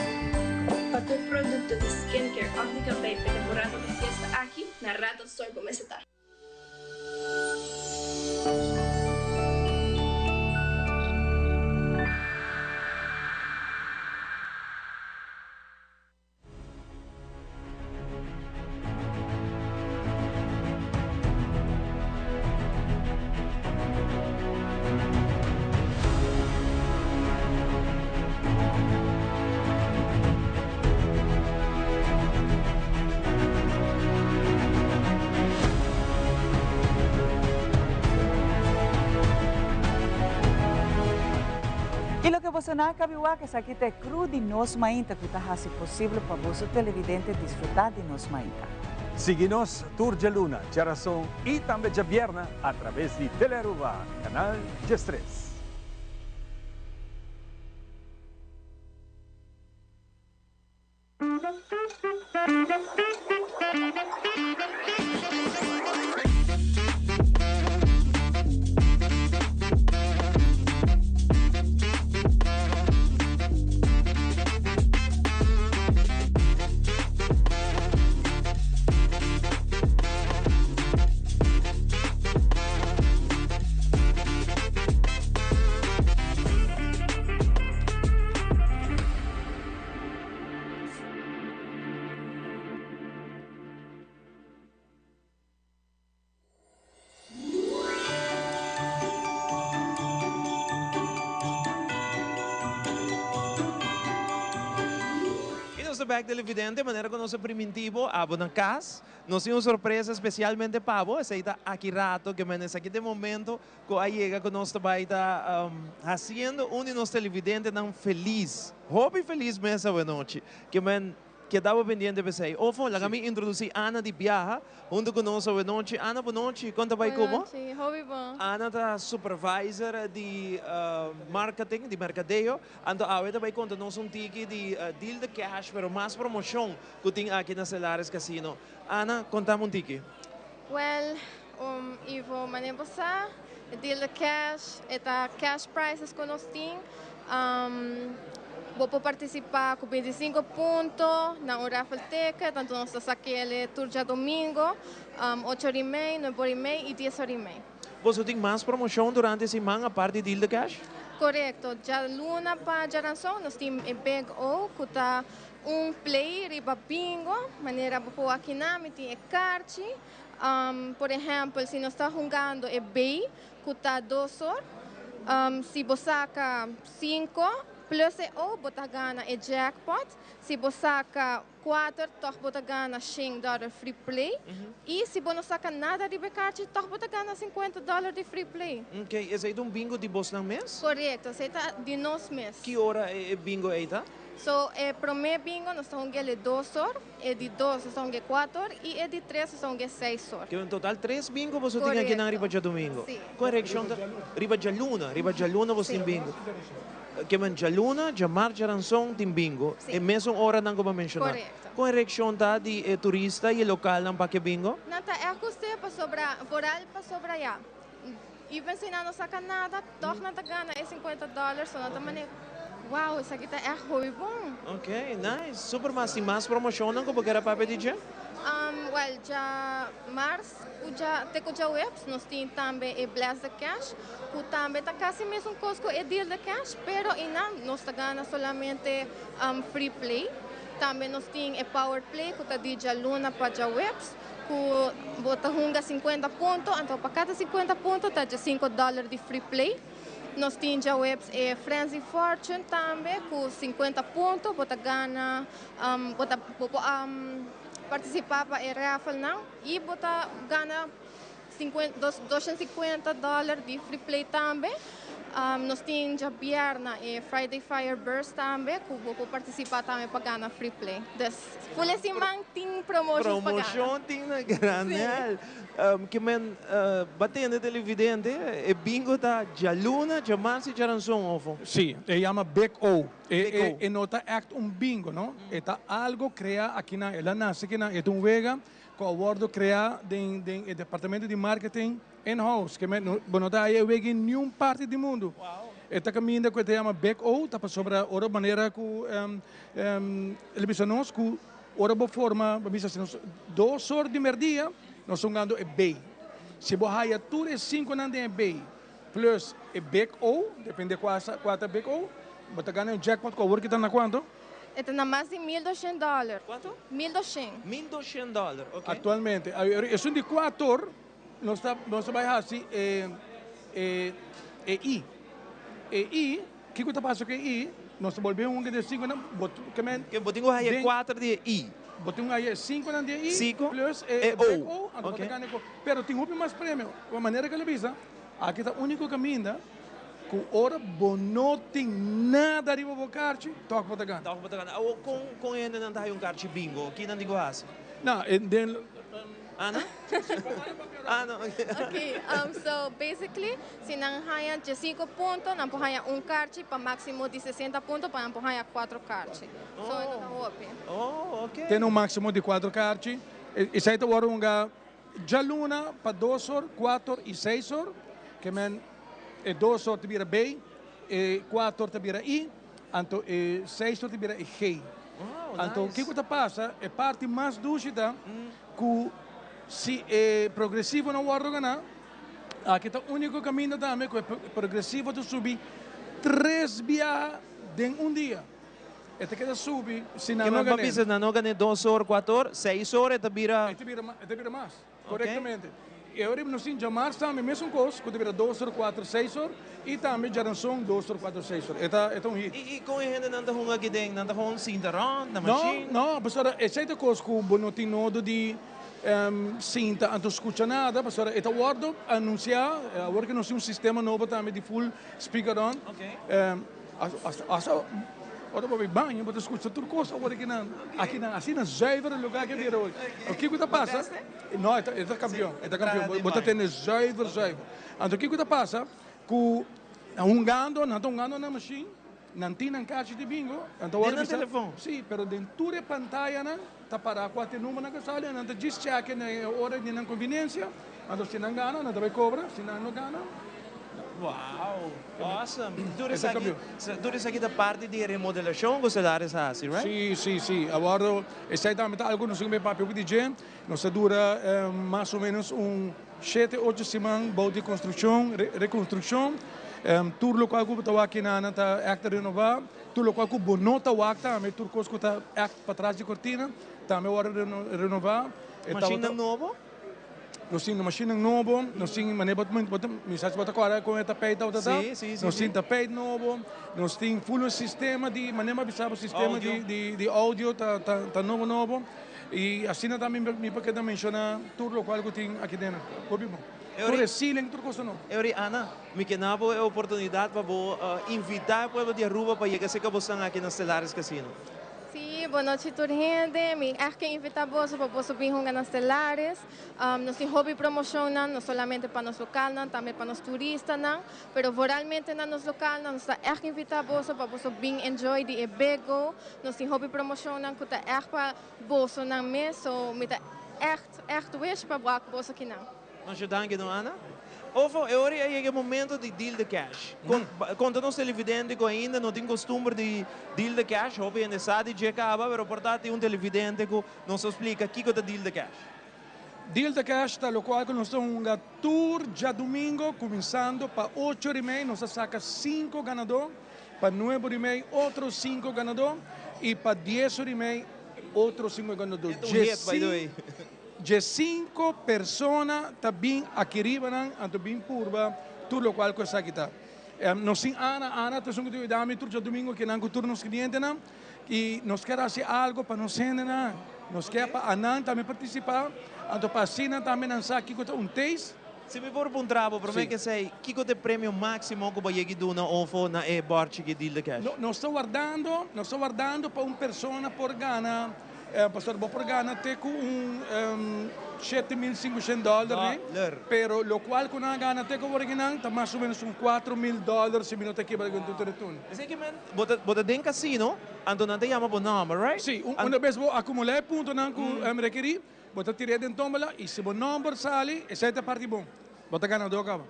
Pa tur produkto di skincare òf di kabei pa e temporada di fiesta aki, na Red Dot Store bo mester ta. Y loke boso nan a cabi wak esaki ta e crew di Nos Mainta cu ta haci posible pa boso televidente disfruta di Nos Mainta. Sigui nos tur djaluna, djarason y tambe djabierna a traves di Telearuba, canal 13. Y nos ta bek televidente, manera cu nos a priminti bo, abo na cas, nos tin un sorpresa specialmente pa bo, esey ta aki rato, ke men esaki ta e momento Cu a yega cu nos ta bay ta haciendo un di nos televidentenan feliz, hopi feliz mes awenochi. Ke men keda bo pendiente p'esey. Ofo, laga mi introduci Ana di biaha hunto cu nos awenochi. Ana, bonochi, con ta bay cu bo? Bonochi, hopi bon. Ana ta supervisor di marketing, di mercadeo. Anto awe ta bay conta nos un tiki di deal de cash, pero mas promocion cu tin aki na Celares Casino. Ana, contami un tiki. Well, Ivo, manera bo sa, e deal de cash, e ta cash prizes cu nos tin. Bo por participa cu 25 punto na un raffle ticket, anto nos ta saquele tur djadomingo, ocho ora y mei, nuebe ora y mei y dies ora y mei. Boso tin mas promocion durante e siman apart di deal de cash? Corecto, djaluna pa djaranson nos tin e Big O cu ta. Un play riba bingo, manera bo por wak kinan mi tin e karchi. Por ehèmpel si nos ta hungando e bay ku ta dos or, si bo saka sinku plus e o bo ta gana e jackpot. Si bo saka kuater tòg bo ta gana shen dòler free play. I si bo no saka nada riba e karchi tòg bo ta gana sinkuenta dòler di free play. Ok, esei ta un bingo di bosnan mes? Korekto, esei ta di nos mes. Ki ora e bingo ei ta? So e promé bingo nos ta hunga el e dos or, e di dos nos ta hunga e kuater or i e di tres nos ta hunga e seis or. Ke en total tres bingo boso tin akinan riba djadumingo. Si. Kon e reakshon ta? Riba djaluna, riba djaluna boso tin bingo. Ke men djaluna, djamar, djaranson tin bingo. Si. E mesun oranan ku bo a menshoná. Korekto. Kon e reakshon ta di e turista i e lokalnan pa ke bingo? Nan ta ègt gust'é pasobra, vooral pasobra ya, Even si nan no saka nada, tòg nan ta gana e sinkuenta dòler, so nan ta manera, Wow, esaki ta ègt hopi bon. Ok, nice. Super mas tin mas promoshonnan ku bo kier a papia di dje? Wèl, dja mars ku dja te ku djaweps nos tin tambe e Bless the Cash, ku tambe ta kasi mesun kos ku e Deal the Cash, pero einan nos ta gana solamente free play. Tambe nos tin e Power Play ku ta di djaluna pa djaweps. Ku bo ta hunga sinkuenta punto, anto pa kada sinkuenta punto ta dje sinku dòler di free play. Nos tin djaweps e Frenzy Fortune tambe ku sinkuenta punto bo ta gana bo ta bo por partisipá pa e rafflenan i bo ta gana Doshent sinkuenta dòler di free play tambe. Nos tin djabièrna e Friday Fire Burst tambe ku bo por partisipá tambe pa gana free play. Dus ful e siman tin promotions pa gana. Promoshon tin na granel. Ke men batende televidente e bingo ta djaluna, djamars i djaranson ofo? Si, e yama Big O. Big O. E no ta ègt un bingo no, e ta algo kreá akinan, el a nase akinan, e ta un wega Cu a wordo crea den den e departamento di marketing in-house. Ke men bo no ta haya e wega in niun parti di mundu. E ta caminda cu e ta yama Big O ta pasobra ora manera cu el a bisa nos cu ora bo forma bo bisa si nos dos or di merdia nos ta hungando e B. Si bo haya tur e cinconan den e B plus e Big O, depende cua cua ta Big O, bo ta gana un jackpot cu awor ki ta na cuanto? E ta na mas di mil doshen dòler. Kuantu? Mil doshen. Mil doshen dòler, ok. Aktualmente. Esun di kuator nos ta nos ta bai hasi e e e i. E i, kiko ta pasa ku e i? Nos ta bolbe hunga den sinkunan, bo ke men. Ke bo tin ku haya e kuater di e i. Bo tin ku haya e sinkunan di e i. Sinku. Plus e bek o, anto bo ta gana e ko. Pero tin hopi mas premio. Manera ku el a bisa, aki ta uniko kaminda. Ku ora bo no tin nada riba bo karchi, tòg bo ta gana. Tòg bo ta gana. Awor, kon kon e hendenan ta haña un karchi bingo? Ki nan tin ku hasi? No, e den. Ana? Ana, ok. Ok, so basically, si nan haña diesinko punto, nan por haña un karchi pa máksimo di sesenta punto pa nan por haña kuatro karchi. So e no ta hopi. Oh, ok. Tene un máksimo di kuatro karchi. Esei ta wòrdu hunga Djaluna pa dos or, kuater i seis or, ke men e dos or ta bira B, e kuater ta bira I, anto e seis or ta bira e G. Anto kiko ta pasa, e parti mas dushi ta ku si e progresivo no wòrdu ganá, aki ta úniko kaminda tambe ku e progresivo ta subi tres biaha den un dia. E ta keda subi si nan no gané. Bisa nan no gané dos or, kuater or, seis or e ta bira. E ta bira e ta bira mas, korektamente. E ora nos tin djamars tambe mesun kos ku ta bira dos or, kuater, seis or i tambe djaranson dos or, kuater, seis or. E ta e ta un hit. I kon e hendenan ta hunga aki den? Nan ta gewoon sinta rònt na mashin? No, no, pasobra esei ta kos ku bo no tin nodo di sinta anto skucha nada, pasobra e ta wòrdu anunsiá. Awor ku nos tin un sistema nobo tambe di full speaker on. Hasta ora bo bai baño bo ta skucha tur kos awor aki nan aki nan asina zuiver e lugar ke bira hoy. Kiko ta pasa? No e ta kampion e ta kampion bo ta tende zuiver zuiver. Anto kiko ta pasa ku hungando nan ta hungando nan mashin nan tin nan kachi di bingo nan ta wòrdu bisa si pero den tur e pantayanan ta para kua te numbernan ka sali nan ta djis chèke na e ora di nan konviniensia anto si nan gana nan ta bai kobra si nan no gana. Wow! Awesome! Tur esaki, tur esaki ta parti di e remodelacion cu Stellaris a haci, right? Si, si, si. Awor, esei tambe ta algo cu nos tin cu bay papia cu di dje. Nos ta dura mas o menos un shete, ocho siman bou di construccion, reconstruccion. Tur lokual ku bo ta wak kinan ta ègt renová. Tur lokual ku bo no ta wak tambe, tur kos ku ta ègt patras di kortina tambe a wòrdu renová. Mashinnan nobo? Nos tin mashinnan nobo, nos tin manera bo ta, mi sa si bo ta kòrda kon e tapijt tabata ta. Nos tin tapijt nobo, nos tin ful un sistema di, manera mi a bisa bo, sistema di audio ta nobo nobo. I asina tambe mi por keda menshoná tur lokual ku tin aki den. Hopi bon. Tur e ceiling, tur kos ta nobo. Eury, Ana, mi ke na bo e oportunidat pa bo invitá e pueblo di Aruba pa yega serka bosan aki na Stellaris Casino. Sí, bon nochi tur hende. Mi ègt ke invitá boso pa boso bin hunga na Stellaris. Nos tin hopi promoshonnan, no solamente pa nos lokalnan, tambe pa nos turistanan. Pero vooralmente na nos lokalnan, nos ta ègt invitá boso pa boso bin enjoy di e Big Go. Nos tin hopi promoshonnan ku ta ègt pa bosonan mes, so mi ta ègt, ègt wish pa wak boso kinan. Masha danki no Ana. Ofo, e ora a yega e momento di deal the cash. Konta nos televidente ku ainda no tin kostumber di deal the cash, hopi hende sa di dje kaba, pero por ta tin un televidente ku nos ta splika kiko ta deal the cash. Deal the cash ta lokual ku nos ta hunga tur djadumingo kuminsando pa ocho ora i mei nos ta saka sinku ganadó, pa nuebe ora i mei otro sinku ganadó i pa dies ora i mei otro sinku ganadó. E ta un hit by the way. Diesinco persona ta bin aki riba nan anto bin purba tur locual cu esaki ta. Nos tin Ana, Ana ta esun cu ta yuda mi tur djadumingo kinan cu tur nos clientenan y nos kier haci algo pa nos hendenan. Nos kier pa anan tambe participa anto pa asina tambe nan sa kico ta un taste. Si mi por puntra bo, prome ke esey, kico ta e premio maximo cu bo a yegi duna ofo na e borchi ki deal de cash? Nos ta wardando, nos ta wardando pa un persona por gana. Pastor, bo por gana te ku un 7500 dòler, ne? Pero lokual ku nan a gana te ku awor aki nan ta mas o ménos un 4000 dòler si mi no ta kibra ku tur e tun. Esei ke men, bo ta bo ta den kasino, anto nan ta yama bo nòmber, right? Si, una bes bo akumulá e puntonan ku rekerí, bo ta tir'é den tómbola i si bo nòmber sali, esei ta parti bon. Bo ta ganadó kaba.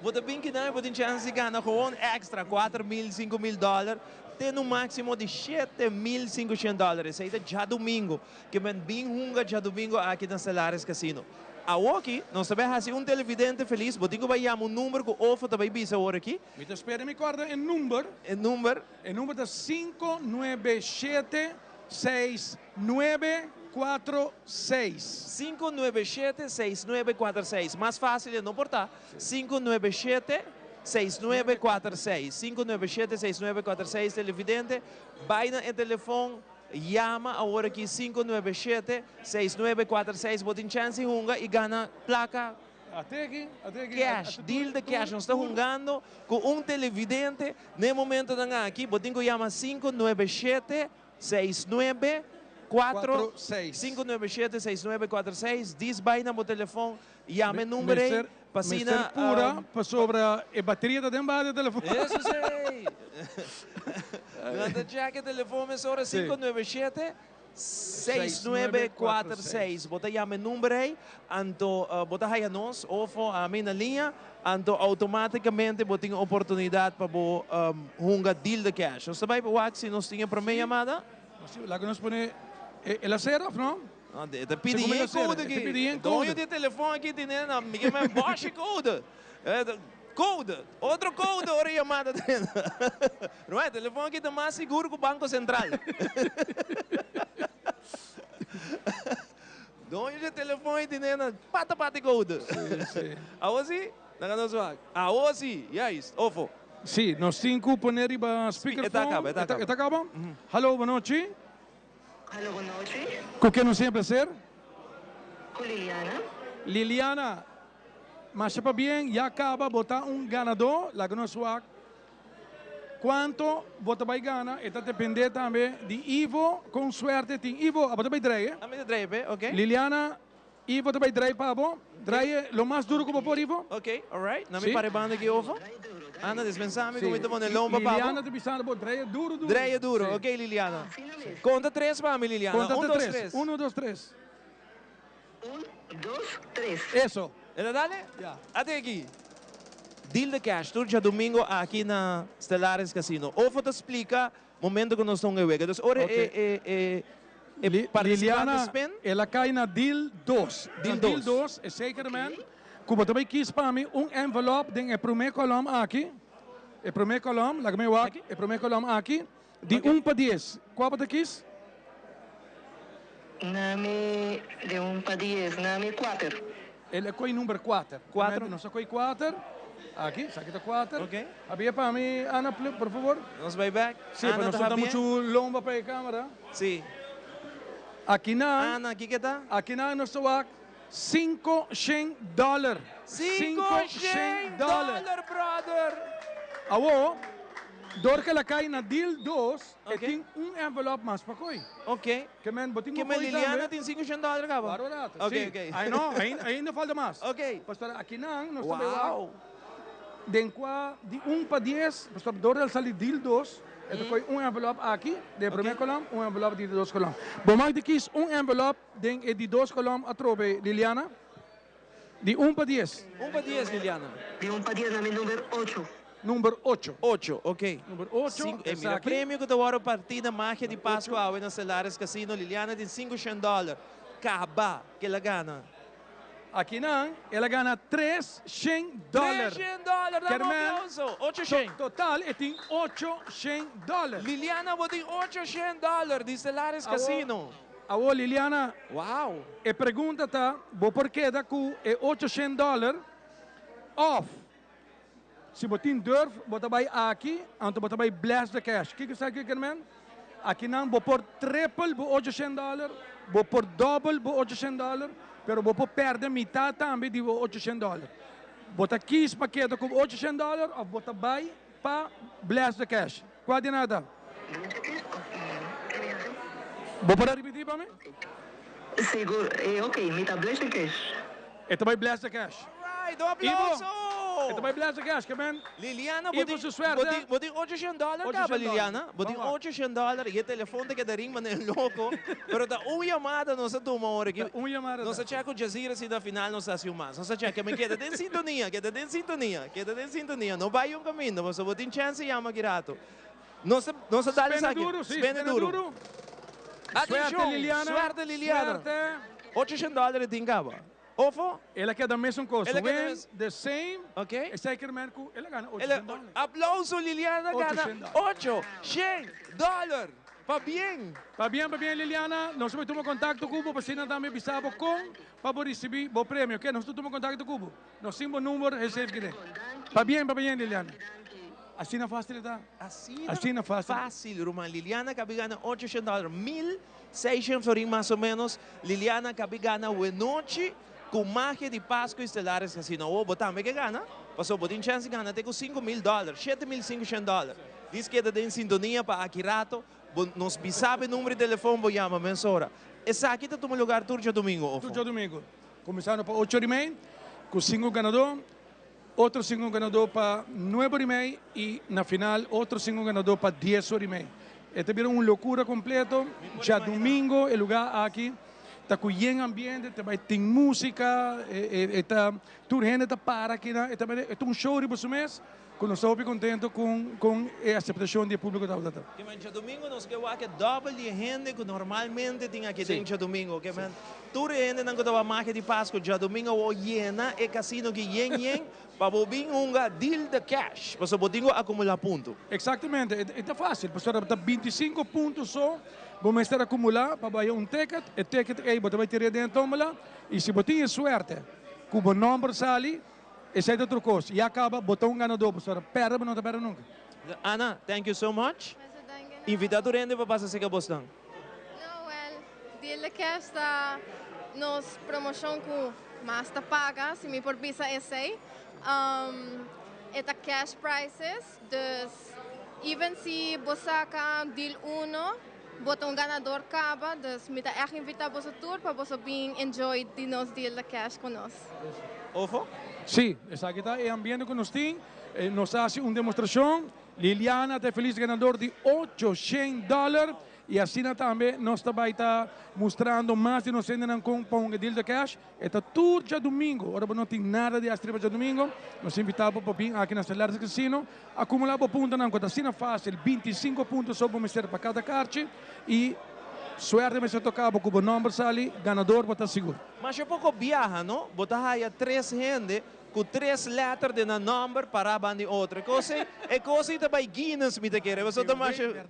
Bo ta bin kinan i bo tin chèns di gana gewoon èkstra 4000, 5000 dòler. Te un máksimo di 7500 dòler. Esei ta djadumingu. Ke men bin hunga djadumingu aki na Stellaris Casino. Awoki nos ta bai hasi un televidente felis. Bo tin ku bai yama un number ku Ofo ta bai bisa awor aki. Mi ta spera mi kòrda e number. E number? E number ta 5976946. 5976946. Mas fásil e no por ta. 597 6946 597 6946 Televidente, bai na e telefon, yama awor aki 597 6946 bo tin chance di hunga y gana placa cash, deal de cash. Nos ta hungando cu un televidente na e momentonan aki, bo tin cu yama 597 6946 597 6946 dis bai na bo telefon Yama e number ei pa asina. Mester pura pasobra e bateria ta den baha di e telefon. Eso si! Nan ta check e telefon mesora 597 6946. Bo ta yama e number ei, anto bo ta haya nos ofo ami na liña, anto automaticamente bo tin oportunidad pa bo hunga deal de cash. Nos ta bai pa wak si nos tin e prome yamada. Laga nos pone el a sera of no? E ta pidi yen code aki. Doño di e telefon aki tene na mi ke men boshi code. Code. Otro code ora e yamada ta entra. Ruman, e telefon aki ta mas sigur ku Banko Sentral. Doño di e telefon aki tene na pata pata e code. Awo si? Laga nos wak. Awo si. Juist. Ofo. Si, nos tin ku pone riba speakerphone. E ta kaba, e ta kaba. E ta kaba? Hallo, bonochi. Hallo bon nochi. Ku ken nos tin e placer? Ku Liliana. Liliana, masha pabien, ya kaba bo ta un ganadó, laga nos wak kuanto bo ta bai gana, e ta depende tambe di Ivo kon suerte tin. Ivo, abo ta bai drei e? Ami ta drei pe, ok. Liliana, Ivo ta bai drai pa bo. Drai e lo mas duro ku bo por, Ivo. Ok, alright. Na mi para e banda aki ofo. Anda, dispensá mi ku mi ta pone lomba pa bo. Liliana ta bisando bo, drai e duro duro. Drai e duro. Ok, Liliana. Konta tres pa mi, Liliana. Konta Un, te dos, tres. tres. Uno, dos, tres. Un, dos, tres. Eso. E ta dale? Ya. Ate aki. Deal the cash tur djadumingo aki na Stellaris Casino. Ofo ta splika Momento ku nos ta hunga e wega. Dus ora e e e e partisipante Liliana, spin. el a kai na deal dos. Deal Na deal dos. dos, e zeker men ku bo ta bai kis pa mi un envelop den e promé kolom aki. E promé kolòm, laga mi wak, e promé kolòm aki, di un pa dies. Kua bo ta kis? Nami di un pa dies, nami kuater. El a koi number kuater. Kuater. Nos a koi kuater. Aki, esaki ta kuater. Ok. Habia pa mi, Ana, por favor. Nos bai bek. Sí, pa Ana nos ta no ta habia? muchu lomba pa e kamera. Sí. Akinan. Ana, kiko ta? Akinan nos ta wak Cinco shen dollar. Cinco shen dollar, brother! Awo, dor ke la kai na deal dos, e tin un envelop mas pa koi. Ok. Ke men, bo tin Ke ku men koi Liliana tambe. tin cinco shen dollar kaba? Waro rato, Ok, si. ok. Ai no, ainda falta mas. Ok. Pasobra akinan nos ta bai wak Wow! den kua di un pa dies, pasobra dor el sali deal dos, e ta koi un envelop aki, den e prome kolom, un envelop di di dos kolom. Bo mag di kis un envelop Den e di dos kolom atrobe, Liliana. Di un pa dies. Un pa dies, Liliana. Di un pa dies na mi number ocho. Number ocho. Ocho, ok. Number ocho, Sinku, e mira esaki. premio ku ta wòrdu partí na Magia di Pasku awe na Celares Casino. Liliana tin sinku shen dòler. Kaba ku el a gana. Akinan el a gana tres shen dòler. Tres shen dòler, dame un aplauso. Ocho shen. Total e tin ocho shen dòler. Liliana, bo tin ocho shen dòler di Celares Casino. Awor Liliana, Wow! e pregunta ta, bo por keda ku e ocho shen dòler òf si bo tin durf bo ta bai aki anto bo ta bai bless the cash. Kiko sa kiko men? Akinan bo por triple bo ocho shen dòler, bo por dòbel bo ocho shen dòler, pero bo por pèrdè mitá tambe di bo ocho shen dòler. Bo ta kis pa keda ku bo ocho shen dòler òf bo ta bai pa bless the cash? Kua di nada? Bo por a ripití pa mi? Sigur, e ok, mi ta bless the cash. E ta bai bless the cash. Alright, un aplauso! Ivo, e ta bai bless the cash, ke men. Liliana, bo Ivo tin, su suerte. bo tin, bo tin ocho shen dòler kaba, Liliana. Bo tin Vamos wak. ocho shen dòler i e telefon ta keda ring manera loko. Pero ta un yamada nos a tuma ora aki. Ta un yamada Nos ta. a chèk ku Jazira si na final nos a hasi un mas. Nos a chèk, ke men keda den sintonia, keda den sintonia, keda den sintonia. No bai un kaminda, pasobra bo tin chèns di yama aki rato. Nos ta, nos ta dal Spene esaki. duro, sí, Spene spene duro. duro. Suerte, Atencion, Liliana. suerte, Liliana. Suerte. Ocho shen dòler e tin kaba. Ofo? El a keda mesun kos. El a keda Win mes- the same. Ok. Esei kier men ku el a gana ocho El a- shen dòler. Aplauso, Liliana Ocho gana shen dòler. ocho shen dòler. Pabien! Pabien, pabien, Liliana. Nos ta bai tuma kontakto ku bo pa asina tambe bisa bo kon pa bo risibí bo premio. Oke, nos ta tuma kontakto ku bo. Nos tin bo number reserve kede. Pabien, pabien, Liliana. Asina fácil e ta. Asina, Asina fácil. fácil, ruman. Liliana kabi gana ocho shen dòler, mil seishen florin mas o ménos. Liliana kabi gana wenochi ku magia di Pasku i Stellaris Casino. Awor bo tambe ke gana, pasobra bo tin chèns di gana te ku 5000 dòler, 7500 dòler. Dis keda den sintonia pa aki rato bo nos bisa bo e number di telefon bo yama mesora. Esaki ta tuma lugar tur djadumingu, ofo? Tur djadumingu. Kuminsando pa ocho ora i mei ku sinku ganadó. Otro sinku ganadó pa nuebe ora i mei i na final otro sinku ganadó pa dies ora i mei. E ta bira un lokura kompleto. Djadumingo e lugá aki ta ku yen ambiente, ta bai tin músika, e ta tur hende ta para akinan, e ta e ta un show riba su mes. Ku nos ta hopi kontento kon kon e aseptashon di e públiko tabata ta. Ke men djadumingu nos ke wak e dòbel di e hende ku normalmente tin aki den djadumingu. Ke men tur e hendenan ku ta wak magia di Pasku djadumingu awor yena e kasino ki yen yen pa bo bin hunga deal the cash pasobra bo tin ku akumulá punto. Eksaktamente, e ta fásil pasobra ta 25 punto so bo mester akumulá pa bo haya un ticket. E ticket ei bo ta bai tira den e tómbola i si bo tin e suerte ku bo nòmber sali, Esei ta otro kos. Ya kaba, bo ta un ganadó, pasobra pèrdè bo no ta pèrdè nunka. Ana, thank you so much. Invitá tur hende pa pasa serka bosnan. No, well, Deal the Cash ta nos promoshon ku mas ta paga, si mi por bisa esei. E ta cash prizes, dus even si bo saka deal uno, Bo ta un ganador caba, dus mi ta echt invita boso tur pa boso bin enjoy di nos Deal the Cash cu nos. Ofo? Sí, esaki ta e ambiente cu nos tin. Nos a haci un demostracion. Liliana ta e feliz ganador di ocho shen dollar. Y asina tambe nos ta bay ta mustrando mas di nos hendenan con pa hunga Deal the Cash. E ta tur djadumingu. Ora bo no tin nada di haci riba djadumingu, nos invita bo pa bin aki na Stellaris Casino. Acumula bo puntonan cu ta asina facil, 25 punto so bo mester pa cada carchi y. Suerte mester toca bo cu bo nomber sali, ganador bo ta sigur. Masha poco biaha no, bo ta haya tres hende cu tres letter den nan nomber para banda di otro. E cos ey, e cos ey ta bay Guinness mi ta kere, pasobra ta masha.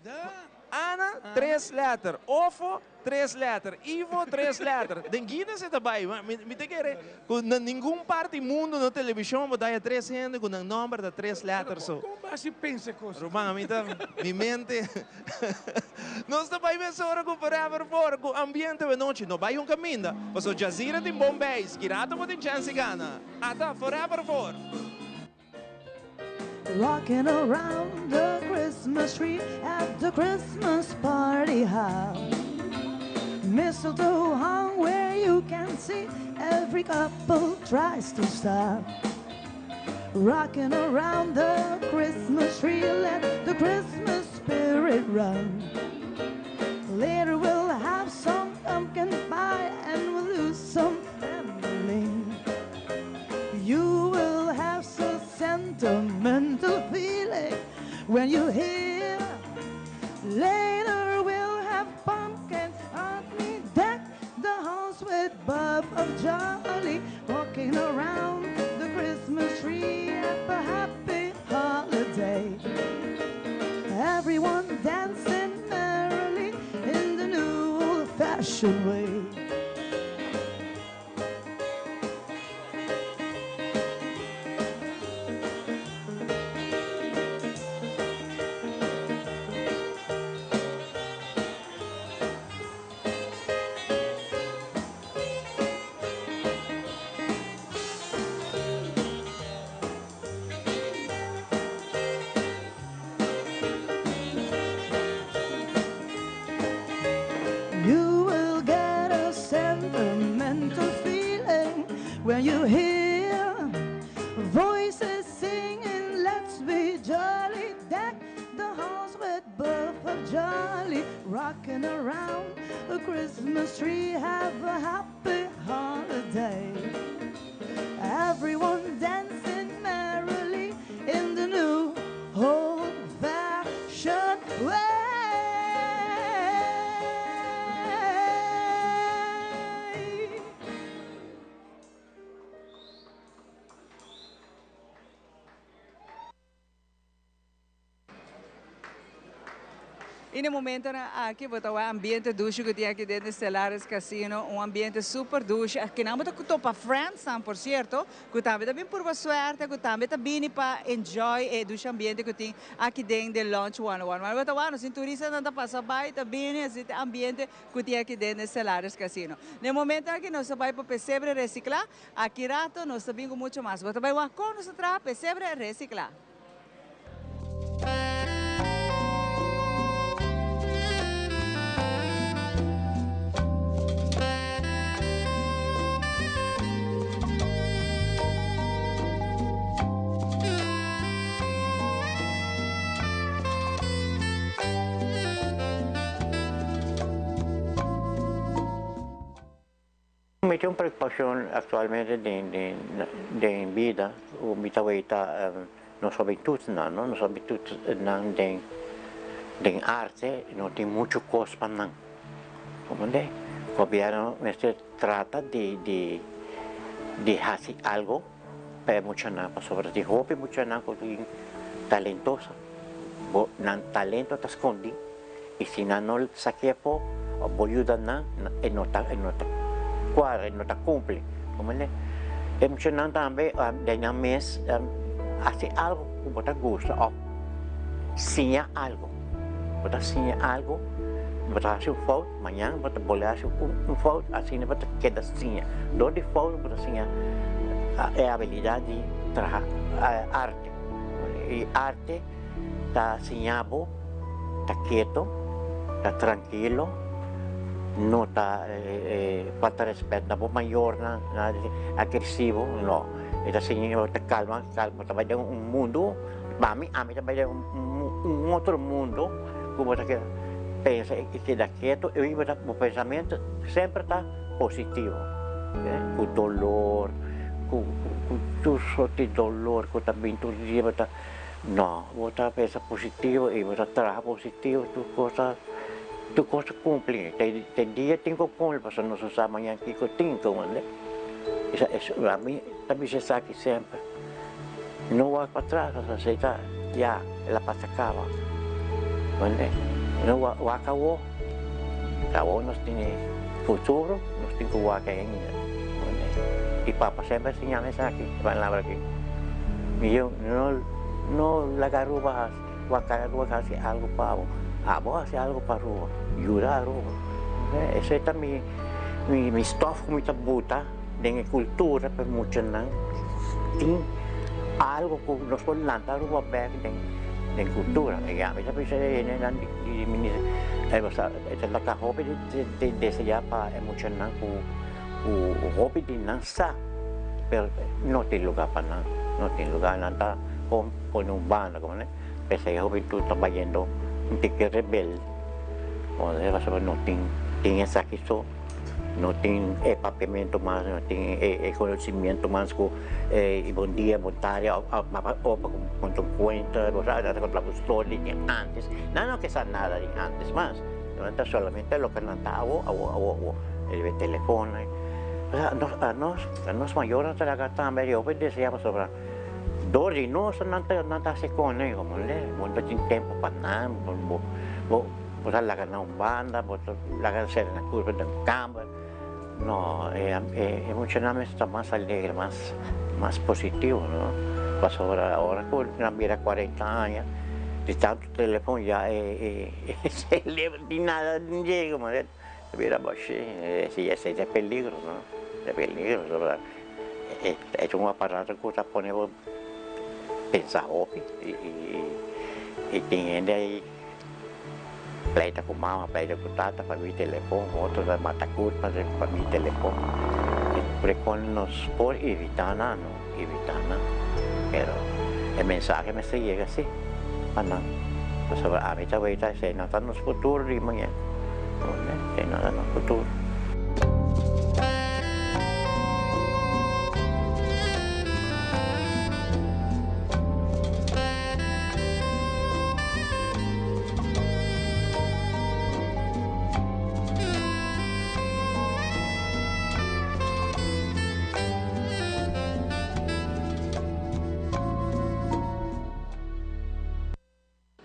Ana, tres letter. Ofo, tres letter. Ivo, tres letter. Den Guinness e ta bai. Mi ta kere ku na ningun parti mundu na televishon bo ta haya tres hende ku nan nomber ta tres letter so. Kon bo hasi pensa e kos? Ruman, mi ta, mi mente. Nos ta bai mesora ku Forever For, ku ambiente wenochi. No bai un kaminda, pasobra Jazira tin bon beis. Ki rato bo tin chèns di gana. Ata Forever For. Rocking around the Christmas tree at the Christmas party hop. Mistletoe hung where you can see every couple tries to stop. Rocking around the Christmas tree, let the Christmas spirit run. Later we'll have some pumpkin pie and we'll lose some gambling. You will have so sentimental feeling when you hear. Later we'll have pumpkins on me deck the halls with Bob of Jolly walking around the Christmas tree at a happy holiday. Everyone dancing merrily in the new old-fashioned way. You will get a sentimental feeling when you hear voices singing, Let's be jolly, deck the halls with boughs of jolly, rocking around a Christmas tree, have a happy holiday. Everyone dancing merrily in the new old-fashioned way. Y na e momentonan aki bo ta wak ambiente dushi cu tin aki den di Stellaris Casino, un ambiente super dushi. Akinan bo ta topa friendsnan por cierto, cu tambe ta bin purba suerte, cu tambe ta bini pa enjoy e dushi ambiente cu tin aki den di Lounge 101. Mas bo ta wak nos tin turistanan ta pasa bay, ta bini, así ta e ambiente cu tin aki den di Stellaris Casino. Na e momento aki nos ta bay pa Pesebre Recicla, aki rato nos ta bin cu mucho mas. Bo ta bay wak con nos ta traha Pesebre Recicla. Mi tin un preocupacion actualmente den den den bida cu mi ta weita nos hobentudnan no, nos hobentudnan den den arte no tin mucho cos pa nan comprende. Gobierno mester trata di di di haci algo pa e muchanan pasobra tin hopi muchanan cu tin talentoso bo nan talento ta scondi. I si nan no saké afó òf bo yuda nan, e no ta e no ta kuadra, e no ta kumpli. Comprende? E muchanan tambe den nan mes hasi algu ku bo ta gusta òf siña algu. Bo ta siña algu, bo ta hasi un fout, mañan bo ta bolbe hasi un fout, asina bo ta keda siña. Dor di fout bo ta siña e abilidat di traha arte. I arte ta siña bo ta keto, ta trankilo, no ta falta respet na bo mayornan, agresivo, no. E ta siña bo ta kalma, bo ta bai den un mundu, pa mi, ami ta bai den un otro mundu ku bo ta keda pensa i keda keto i bo pensamentu semper ta positivo, ku dolor, ku tur sorti dolor ku ta bin tur dia bo ta. No, bo ta pensa positivo y bo ta traha positivo, tur cos ta Tur kos ta kumpli. Te dia tin ku kumpli pasobra nos no sa mañan kiko tin, komprende? Ami ta bisa esaki semper, no wak patras pasobra esei ta ya el a pasa kaba, komprende? No wak awo, awo nos tene futuro, nos tin ku wak ainda, komprende? I papa semper a siñami esaki, e palabra aki, mi yu no no laga Aruba hasi. Wak Aruba ta hasi algu pa bo, abo hasi algu pa Aruba, yuda Aruba. Esei ta mi mi stof ku mi ta buta den e kultura pa e muchanan tin algu ku nos por lanta Aruba bek den den kultura. I ami ta bisa e hendenan di minister e ta laka hopi di deseá pa e muchanan ku hopi di nan sa pero no tin luga pa nan, no tin luga nan ta. Pone un banda como ne p'esei e hubentud ta bayendo un tiki rebelde pasobra no tin tin esaki so no tin e papiamento mas no tin e conocimiento mas cu e bon dia bon tarde of pa conta un cuento bo sa ta conta un story di antes nan no ke sa nada di antes mas nan ta solamente loke nan ta awo awo awo awo riba e telefono anos anos mayornan ta laga tambe di hopi desea pasobra. Dor di nos nan ta nan ta hasi kone komo le bo no tin tempu pa nan bo bo bo ta laga nan un banda bo ta laga nan sera nan kurpa den kamber no e e muchanan mester ta mas alegre mas mas positivo no pasobra ora ku nan bira kuarenta aña di tantu telefon ya e e selebro di nada yega ta bira boshi esei ta e peligro no e peligro pasobra. E ta un aparato ku ta pone bo pensa hopi i tin hende ei pleita ku mama, pleita ku tata pabia telefon, otro ta mata kurpa pabia telefon. Prekon nos por evitá nan, no evitá nan, pero e mensahe mester yega si pa nan, pasobra ami ta weta esei no ta nos futuro di mañana, esei no ta nos futuro.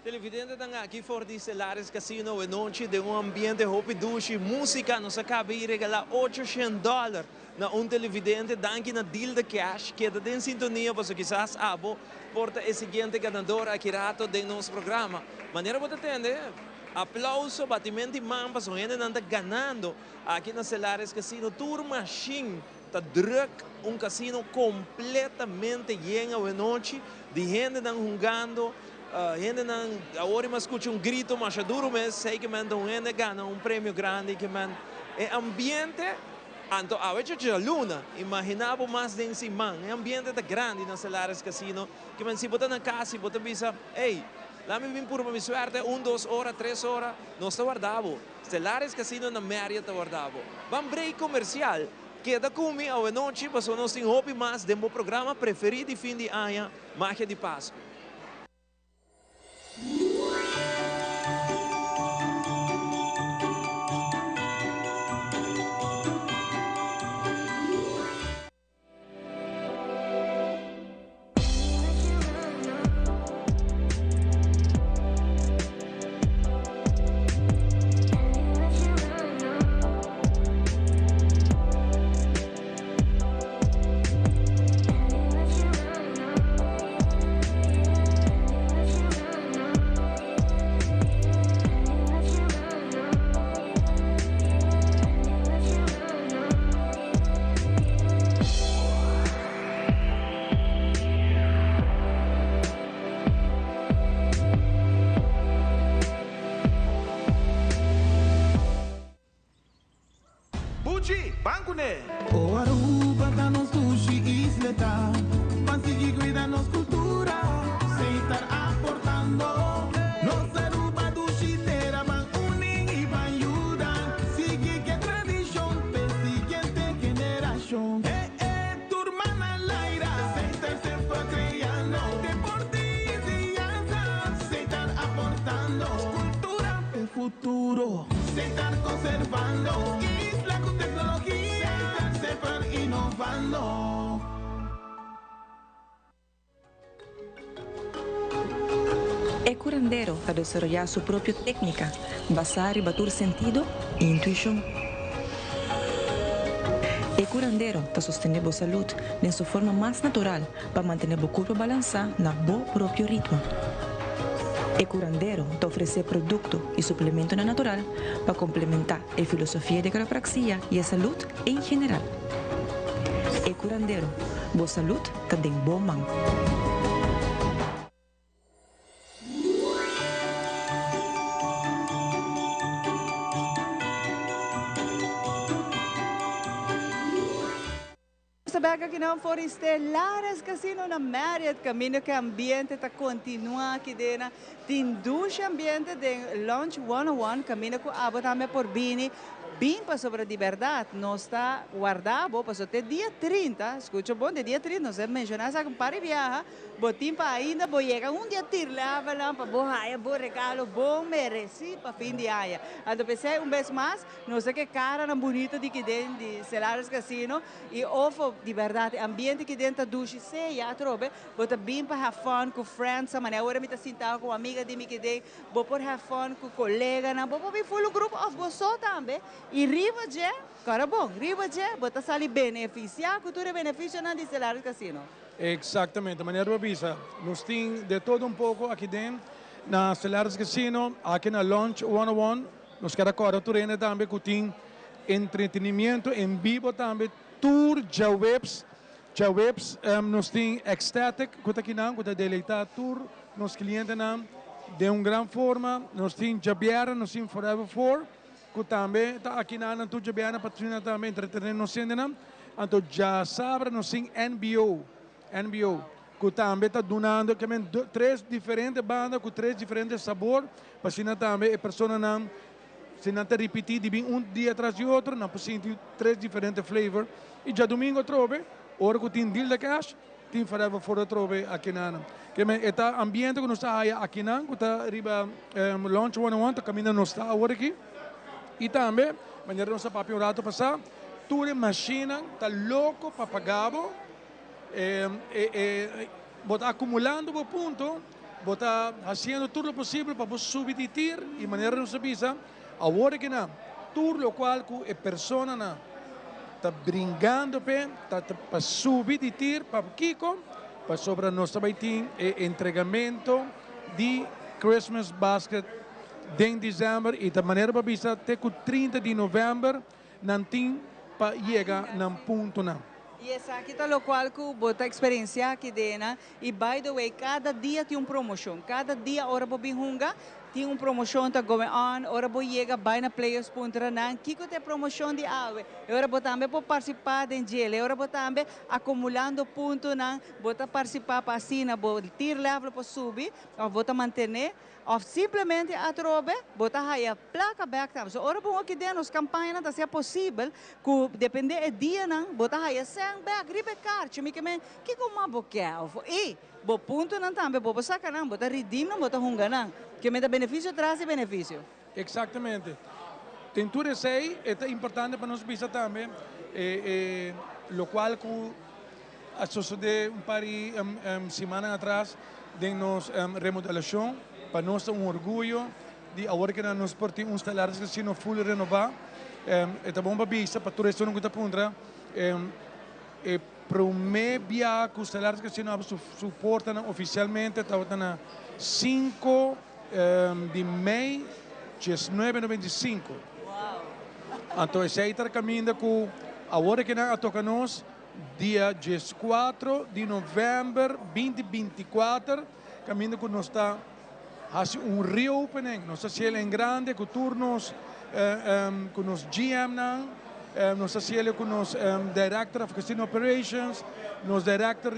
Televidentenan aki for di Celares Casino e nochi den un ambiente hopi dushi, musica, nos a caba y regala ocho shen dollar na un televidente danki na Deal the Cash. Keda den sintonia pasobra kisas abo por ta e siguiente ganador aki rato den nos programa. Manera bo ta tende, aplauso, batimento di man pasobra hendenan ta ganando aki na Celares Casino. Tur machine Ta druk un casino completamente yen awenochi di hendenan hungando, hendenan awor mi a scucha un grito masha duro mes, hey ke men ta un hende gana un premio grandi ke men e ambiente, anto awe cha luna, imagina bo mas den siman, e ambiente ta grandi na Celares Casino, ke men si bo ta na cas si bo ta bisa hey lami bin purba mi suerte un dos ora tres ora nos ta warda bo. Stellaris Casino na Marriott ta warda bo. Ban break comercial. Keda cu mi awenochi pasobra nos tin hopi mas den bo programa preferi di fin di aña, Magia di Pascu. Buchi, ban kuné! O Aruba ta nos dushi isleta, ban sigui cuida nos cultura, Setar aportando. Nos Aruba dushi tera, ban uni y ban yuda, sigui ke tradicion p'e siguiente generacion. Eh eh, tur man al aire, Setar semper creando, deporte y enseñanza, Setar aportando, cultura p'e futuro. Setar conservando un isla cu tecnologia. Setar semper innovando. E curandero ta desaroyá su propio técnica basá riba tur sentido i intuishon. E curandero ta sostené bo salud den su forma mas natural pa mantené bo kurpa balansá na bo propio ritmo. E curandero ta ofresé produkto i suplementonan natural pa komplementá e filosofia di quiropraxia i e salud en general. E curandero, bo salud ta den bo man. Nos ta bek akinan for di Stellares Casino na Marriott caminda cu e ambiente ta continua aki den. Tin dushi ambiente den Lounge 101 caminda cu abo tambe por bini. Bin pasobra di berdad nos ta warda bo pasobra te dia 30, scucha bon, te dia 30 nos a menciona esaki un par di biaha, Bo tin pa ainda bo yega un dia tir levelnan pa bo haya bo regalo bon mereci pa fin di aña. Anto p'esei un bes mas nos ta ke caranan bunito di kiden di Celares Casino y ofo di berdad e ambiente kiden ta dushi sea atrobe bo ta bin pa have fun cu friends manera awor mi ta sinta cu un amiga di mi kiden bo por have fun cu coleganan bo por bin full un grupo of bo so tambe y riba dje cora bon riba dje bo ta sali beneficia cu tur e beneficionan di Celares Casino. Exactamente, manera bo a bisa, nos tin de todo un poco aki den na Stellaris Casino, aki na Lounge 101, nos kier a corda tur hende tambe cu tin entretenimiento en bibo tambe tur djaweps, djaweps nos tin Ecstatic cu ta akinan cu ta deleita tur nos clientenan den un gran forma, nos tin djabièrnè nos tin Forever Four cu tambe ta akinan nan tur djabièrnè pa trina tambe entretene nos hendenan. Anto djasabra nos tin NBO, NBO, ku tambe ta dunando ke men tres diferente banda ku tres diferente sabor, pa asina tambe e personanan si nan ta ripití di bin un dia tras di otro nan por sinti tres diferente flavor. I djadumingu atrobe ora ku tin Deal the Cash tin Forever For atrobe akinan. Ke men e ta ambiente ku nos ta haya akinan ku ta riba Lounge 101 ta kaminda nos ta awor aki. I tambe manera nos a papia un rato pasá. Tur e mashinnan ta loko pa paga bo. Bo ta akumulando bo punto, bo ta hasiendo tur lo posibel pa bo subi di tir i manera nos a bisa awor aki nan tur lokual ku e personanan ta bringando p'e ta pa subi di tir pa kiko? Pasobra nos ta bai tin e entregamento di Christmas basket den december i ta manera bo a bisa te ku 30 di november. Nan tin pa yega nan puntonan. Y esaki ta locual cu bo ta experiencia aki dena. Y by the way, cada dia tin un promocion. Cada dia ora bo bin hunga, tin un promocion ta going on. Ora bo yega bay na Players puntra nan kico ta e promocion di awe. E ora bo tambe por participa den djele. E ora bo tambe acumulando puntonan, bo ta participa pa asina bo tier level por subi of bo ta mantene. Of simplemente atrobe bo ta haya placa bek tambe. So ora bo hoki den nos campañanan ta hacia posibel cu depende e dianan bo ta haya cen bek riba e carchi. Mi ke men kico mas bo ke? Of y bo puntonan tambe bo por saca nan, bo ta redeem nan, bo ta hunga nan. Ke men ta beneficio tras di beneficio. Exactamente. Den tur esey e ta importante pa nos bisa tambe e locual cu a sosode un par di simannan atras den nos remodelacion. Pa nos ta un orguyo di awor cu nos por tin un Stellaris Casino full renova. E ta bon pa bisa pa tur esunnan cu ta puntra e prome bia cu Stellaris Casino a habri su portanan oficialmente tabata na cinco di mei 1995. Anto esey ta caminda cu awor cu nan a toca nos. Dia 14 di november 2024 caminda cu nos ta haci un reopening. Nos ta haciel en grande cu tur nos, cu nos GM nan, nos ta haciel cu nos Director of Casino Operations, nos Director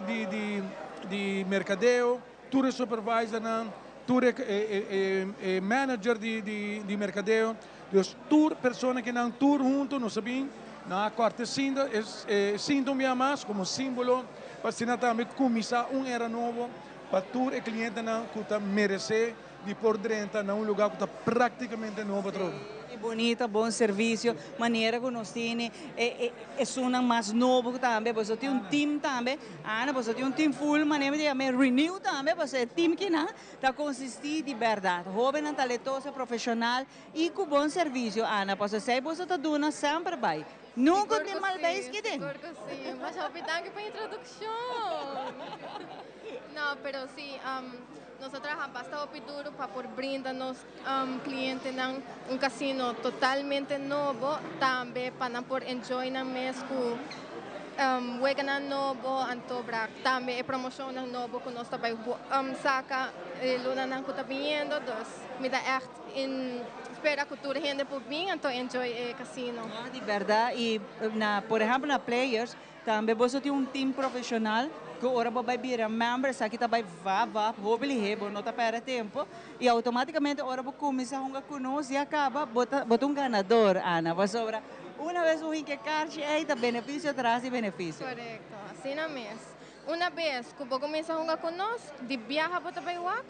di Mercadeo, tur e supervisor nan, tur e manager di mercadeo. Dus tur persona ki nan tur hunto nos a bin na corta cinta, e cinta un bia mas como simbolo pa asina tambe cuminsa un era nobo pa tur e clientenan cu ta merece di por drenta na un lugar cu ta practicamente nobo atrobe. E bunita, bon servicio, manera cu nos tini e esunnan mas nobo tambe, boso tin un team tambe, Ana, boso tin un team full manera mi ta yama e renew tambe, pasobra e team kinan ta consisti di berdad hobennan talentoso, profesional y cu bon servicio, Ana, pasobra esey boso ta duna semper bay. Nunca tin mal beis ki den. Sigur cu si. Masha hopi danki pa introduccion. No, pero si, nos a traha basta hopi duro pa por brinda nos clientenan un casino totalmente nobo, tambe pa nan por enjoy nan mes cu weganan nobo, anto bra tambe e promocionnan nobo cu nos ta bay saca e lunanan cu ta biniendo, dus mi ta echt in spera cu tur hende por bin anto enjoy e casino. No, di berdad y na por ehempel na Players Tambe boso tin un team profesional cu ora bo bay bira member esaki ta bay va va hopi lihe bo no ta perde tempo y automaticamente ora bo cuminsa hunga cu nos ya caba bo ta bo ta un ganador Ana pasobra una vez bo hinca e carchi ey ta beneficio tras di beneficio. Corecto, asina mes. Una bes cu bo cuminsa hunga cu nos di biaha bo ta bay wak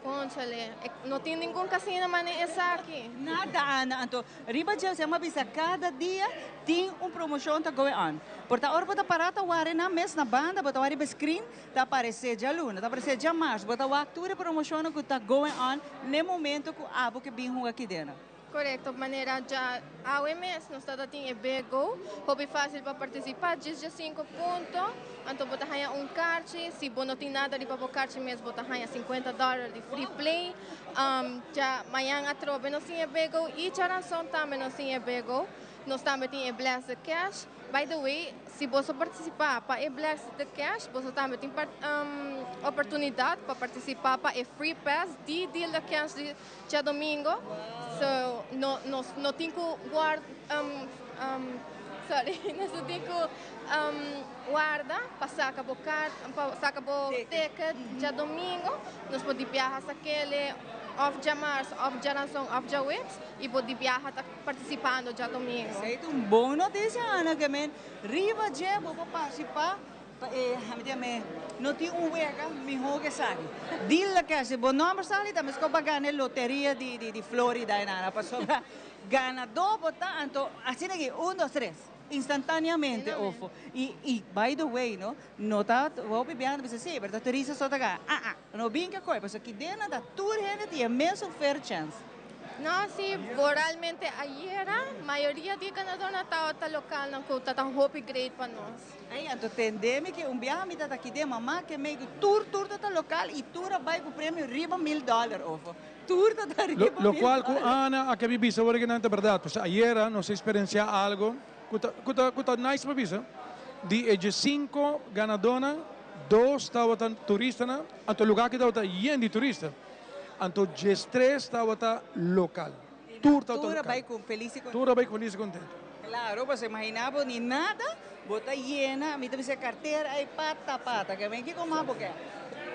Cónchale, no tin ningun casino mane esaki. Nada Ana, anto riba dje esei mi a bisa cada dia tin un promocion ta going on. Por ta ora bo ta para ta wak nan mes na banda, bo ta wak riba e screen ta aparece djaluna, ta aparece djamars, bo ta wak tur e promocionnan cu ta going on n'e momento cu abo ke bin hunga kidena. Korekto, manera dja awe mes nos ta ta tin e BGO, hopi fásil pa partisipá, djis dje sinku punto, anto bo ta haña un karchi, si bo no tin nada riba bo karchi mes bo ta haña sinkuenta dòler di free play. Dja mañan atrobe nos tin e BGO i djaranson tambe nos tin e BGO. Nos tambe tin e Bless the Cash. By the way, si boso partisipá pa e Bless the Cash, boso tambe tin oportunidat pa partisipá pa e free pass di Deal the Cash di Djadomingo, so no nos no tin ku guard sorry nos no tin ku warda pa saka bo kart pa saka bo ticket djadomingo nos por di biaha sakele òf djamars òf djaranson òf djaweps i bo di biaha ta partisipando djadomingo. Esei ta un bon notisia Ana ke men riba dje bo por partisipá. Pa e hami di ame no tin un wega miho ke esaki. Dil la kèshe bo nòmber sali ta meskos bo a gana e loteria di di Florida e nada pasobra ganadó bo ta anto asina aki un dos tres instantaneamente ofo i i by the way no no ta hopi biaha ta bisa si pero ta turista so ta gana ah ah no bin ke koe pasobra kidena ta tur hende tin e mesun fair chance. No, si, boralmente ayera mayoria di e ganadornan tabata lokalnan ku ta ta hopi great pa nos. Ey, anto tende mi ke un biaha mi ta aki den mama ke mei ku tur tur ta ta lokal i tur a bai ku premio riba mil dòler ofo. Tur ta ta riba mil Lo kual ku dòler. Ana a ke bisa ora kinan ta bèrdat. Pasobra ayera nos a eksperensiá algo ku ta ku ta ku ta nice pa bisa. Di e diesinko ganadónan, dos tabata turistanan, anto lugá ki tabata yen di turista. Anto diestres tabata lokal. Tur tabata Tur a lokal. bai ku felis i kontentu. Tur a bai ku felis i kontentu. Claro, pasobra imagina bo ni nada, bo ta yena, mi ta bisa cartera ay pata pata, ke men kiko mas bo ke?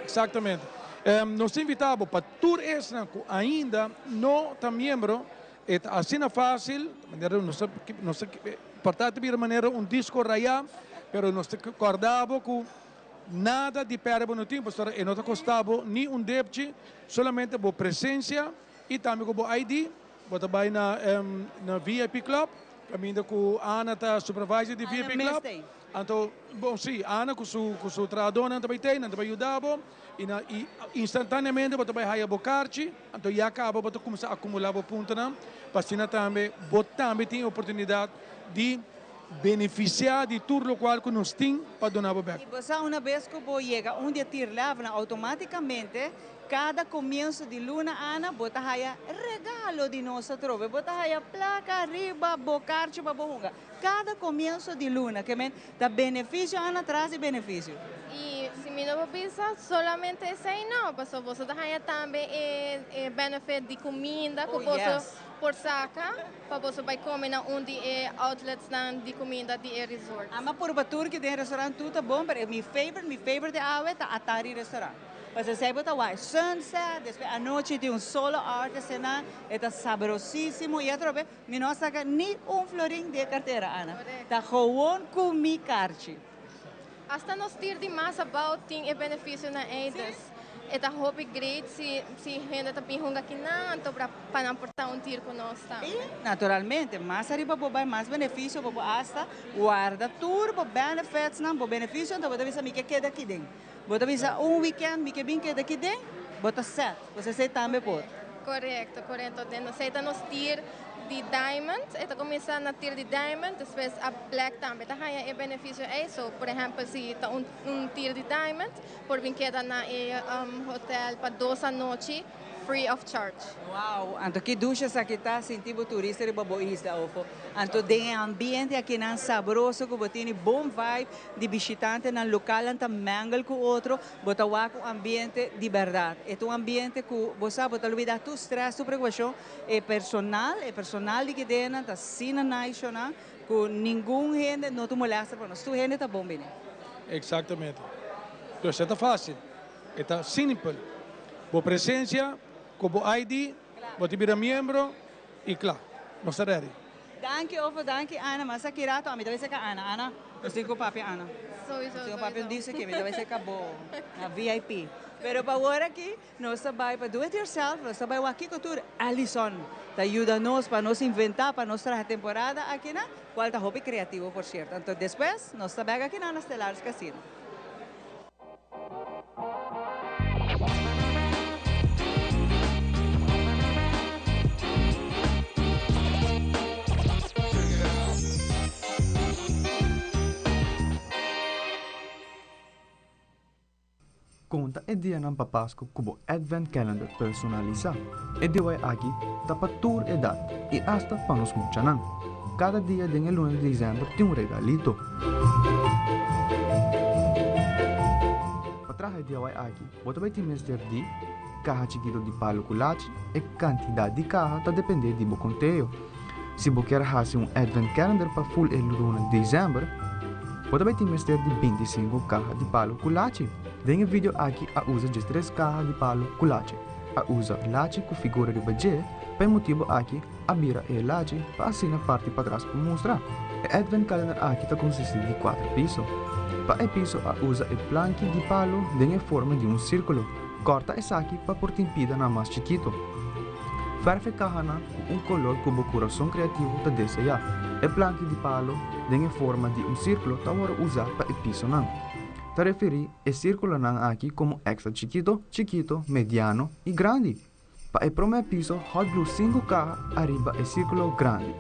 Exactamente. Nos ta invita bo pa tur esnan cu ainda no ta miembro, e ta asina facil, manera nos ta, nos ta por ta ta bira manera un disco raya, pero nos ta corda bo cu nada di perde bo no tin, pasobra e no ta costa bo ni un depchi, solamente bo presencia y tambe cu bo ID. Bo ta bai na na VIP Club, kaminda ku Ana ta supervisor di VIP Club. Anto, bon si, Ana ku su ku su trahadónan ta bai tei, nan ta bai yuda bo i na i instantáneamente bo ta bai haya bo karchi, anto ya kaba bo ta kuminsá akumulá bo puntonan pa asina tambe bo tambe tin e oportunidat di benefisiá di tur lokual ku nos tin pa duna bo bèk. I bo sa una bes ku bo yega un di e tier levelnan outomátikamente Cada comienso di luna Ana bo ta haya regalo di nos atrobe, bo ta haya placa riba bo carchi pa bo hunga. Cada comienso di luna, ke men ta beneficio Ana tras di beneficio. Y si mi no por bisa solamente esey no, pasobra boso ta haya tambe e e benefit di cuminda cu boso por saca pa boso bay come na un di e outletsnan di cuminda di e resort. Ama purba tur ki den restaurant tur ta bon, pero mi favorite, mi favorite awe ta Atari restaurant. Pasobra esei bo ta wak sunset, despues anochi tin un solo artist einan, e ta sabrosísimo y atrobe mi no a saca ni un florin di e cartera, Ana. Ta gewoon cu mi carchi. Hasta nos tir di mas abao tin e beneficionan ei, dus E ta hopi great si si hende ta bin hunga akinan anto pra pa nan por ta un tier ku nos tambe. Naturalmente, mas ariba bo bai mas benefisio bo por hasta warda tur bo benefitsnan, bo benefisio anto bo ta bisa mi ke keda aki den. Bo ta bisa un weekend mi ke bin keda aki den, bo ta set. Pues esei tambe por. Korekto, korekto. Den esei ta nos tier di diamond. E ta kuminsá na tier di diamond, despues a black tambe ta haña e benefisio ei. So, por ehèmpel si ta un un tier di diamond, por bin keda na e hotel pa dos anochi free of charge. Wow, anto ki dushi esaki ta, sinti bo turista riba bo isla ofo. Anto den e ambiente akinan sabroso ku bo tini bon vibe di bishitantenan lokalnan ta mengel ku otro, bo ta wak un ambiente di bèrdat. E ta un ambiente ku bo sa bo ta lubida tur strès, tur preokupashon. E personal, e personal di kidenan ta asina nice shona ku ningun hende no ta molèster pa nos. Tur hende ta bon bini. Exactamente. Dus e ta fácil, e ta simpel. Bo presencia cu bo ID, bo ta bira miembro y cla. Nos ta ready. Danki Ofo, danki Ana. Mas aki rato ami ta bay seca Ana. Ana, nos tin cu papia Ana. Sowieso, Nos tin cu papia sowieso. un dice ki mi ta bay seca bo na VIP. Pero pa awor aki nos ta bay pa do it yourself, nos ta bay wak kico tur Alison ta yuda nos pa nos inventa, pa nos traha temporada aki na, cual ta hopi creativo por cierto. Anto despues nos ta bek aki na na Stellaris Casino. Konta e dianan pa Pasku ku bo Advent Calendar personalisá. E DIY aki ta pa tur edat i asta pa nos muchanan. Kada dia den e luna di desèmber tin un regalito. Pa traha e DIY aki, bo ta bai tin mester di, kaha chikito di palu ku lachi, e kantidat di kaha ta dependé di bo konteo. Si bo kier hasi un Advent Calendar pa ful e luna di desèmber, bo ta bai tin mester di 25 kaha di palu ku lachi. Den e video aki a usa 13 kaha di palu ku lachi. A usa lachi ku figura riba dje, pa e motibu aki a bira e lachi pa asina parti patras por mustra. E Advent Calendar aki ta konsistí di kuater piso. Pa e piso a usa e planki di palu den e forma di un sírkulo. Kòrta esaki pa por tin pidanan mas chikitu. Fèrf e kahanan ku un kolor ku bo kurason kreativo ta deseá. E planki di palu den e forma di un sírkulo ta wòrdu usá pa e pisonan. Ta referí e sírkulonan aki komo èkstra chikito, chikito, mediano i grandi. Pa e promé piso hot glue sinku kaha ariba e sírkulo grandi.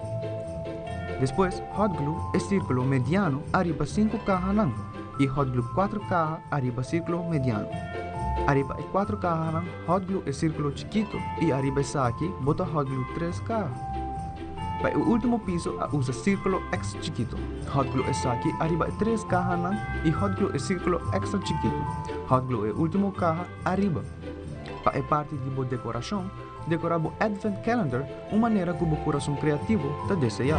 Despues hot glue e sírkulo mediano ariba sinku kahanan i hot glue kuater kaha ariba sírkulo mediano. Ariba e kuater kahanan hot glue e sírkulo chikito i ariba esaki bo ta hot glue tres kaha. Pa e último piso a usa sírkulo èkstra chikito. Hot glue esaki ariba e tres kahanan i hot glue e sírkulo èkstra chikito. Hot glue e último kaha ariba. Pa e parti di bo dekorashon, dekorá bo Advent Calendar un manera ku bo kurason kreativo ta deseá.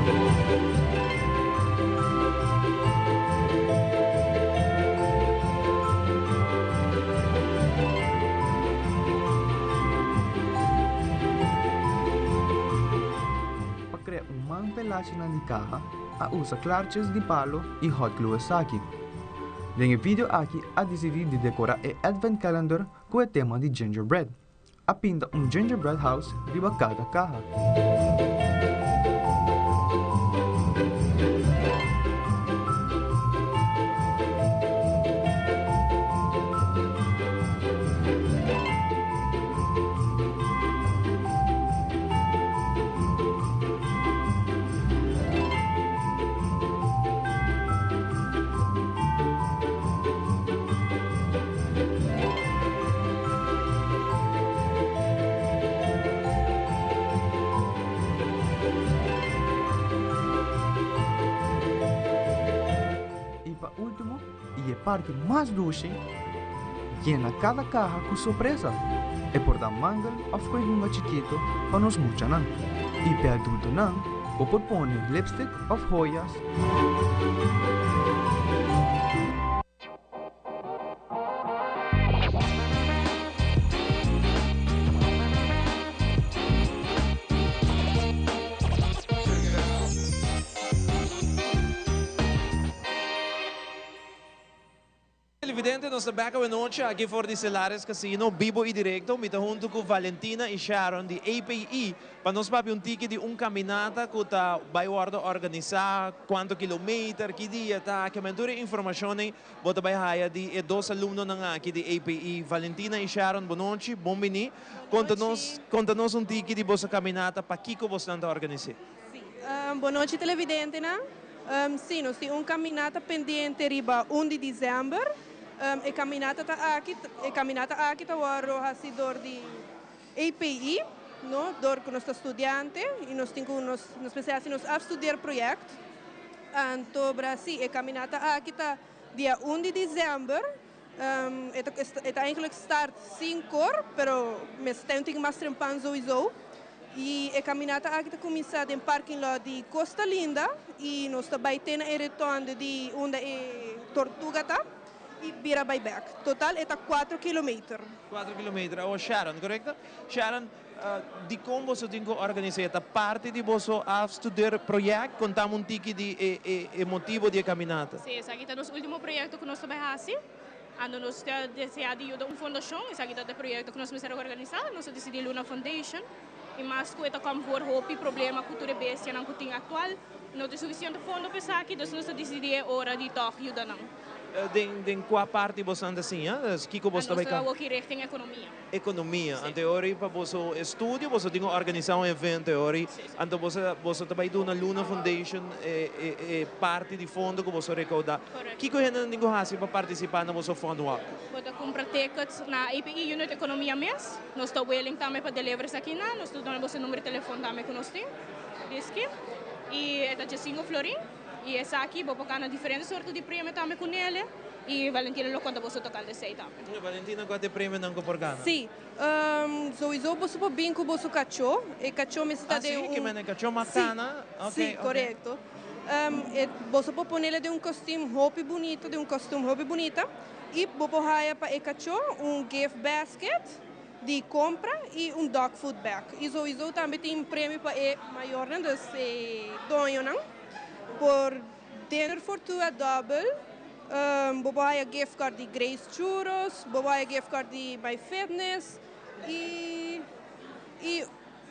Pa krea un man pelachinan di kaha, a usa klarches di palo i hot glue esaki. Den e video aki a disidí di dekorá e Advent Calendar ku e tema di gingerbread. A pinta un gingerbread house riba kada kaha. I pa último, i e parti mas dushi, yena kada kaha ku sorpresa. E por ta mangel òf koe hunga chikito pa nos muchanan. I p'e adultonan, bo por pone lipstick òf hoyas. Televidente, nos ta bek awenochi aki for di Celares Casino, bibo y directo. Mi ta hunto cu Valentina y Sharon di APE pa nos papia un tiki di un caminata cu ta bay wordo organisa, cuanto kilometer, ki dia ta, kimen tur e informacionnan bo ta bay haya di e dos alumnonan aki di APE. Valentina y Sharon, bonochi, bon bini. Conta nos, conta nos un tiki di boso caminata, pakico bosnan ta organise? Bonochi televidentenan. Sí, nos tin un caminata pendiente riba un di december. E caminata ta aki, e caminata aki ta wordo haci door di APE, no, door cu nos ta studiante y nos tin cu nos, nos mester haci nos afstudeerproject. Anto bra sí, e caminata aki ta dia un di december. E ta, e ta eigenlijk start sinkor, pero mester un tiki mas trempan sowieso. Y e caminata aki ta cuminsa den parking lot di Costa Linda y nos ta bay te na e rotonde di unda e Tortuga ta y bira bay bek. Total e ta cuatro kilometer. Cuatro kilometer. Awor Sharon, corecto? Sharon, dicon boso tin cu organisa? E ta parti di boso afstudeerproject? Contami un tiki di e e e motibo di e caminata. Si, esaki ta nos ultimo proyecto cu nos ta bay haci. Ando nos ta desea di yuda un fundacion, esaki ta e proyecto cu nos mester a organisa. Nos a dicidi Luna Foundation y mas cu e ta come voor hopi problema cu tur e bestianan cu tin actual, no tin suficiente fondo pa esaki, dus nos a dicidi e ora di tog yuda nan. Den den cua parti boso ta siña? Kico boso ta bay Nos ta woki richting economia. Economia. Anto e ora pa boso estudio boso tin cu organisa un evento e ora. Anto boso boso ta bay duna Luna Foundation e e e parti di fondo cu boso recauda. Kico hendenan tin cu haci pa participa na boso fun walk? Bo ta cumpra tickets na APE Unit Economia mes. Nos ta willing tambe pa deliver esaki na. Nos ta duna boso e numero di telefon tambe cu nos tin. Diski. Y e ta djesinco florin. Y esaki bo por gana diferente sorto di premio tambe cu Nele. Y Valentina lo conta boso tocante esey tambe. Valentina, cua ta e premionan cu por gana? Si. Sowieso boso por bin cu boso cacho. E cacho mester ta den un. Ah si? Ke mende cacho mas cana? Si, si, corecto. E boso por ponele den un kostuum hopi bunito, den un kostuum hopi bunita y bo por haya pa e cacho un gift basket di compra y un dog food bag. Y sowieso tambe tin premio pa e mayornan, dus e doñonan por dinner for two at double, bo por haya gift card di Grace Churros, bo por haya gift card di My Fitness y y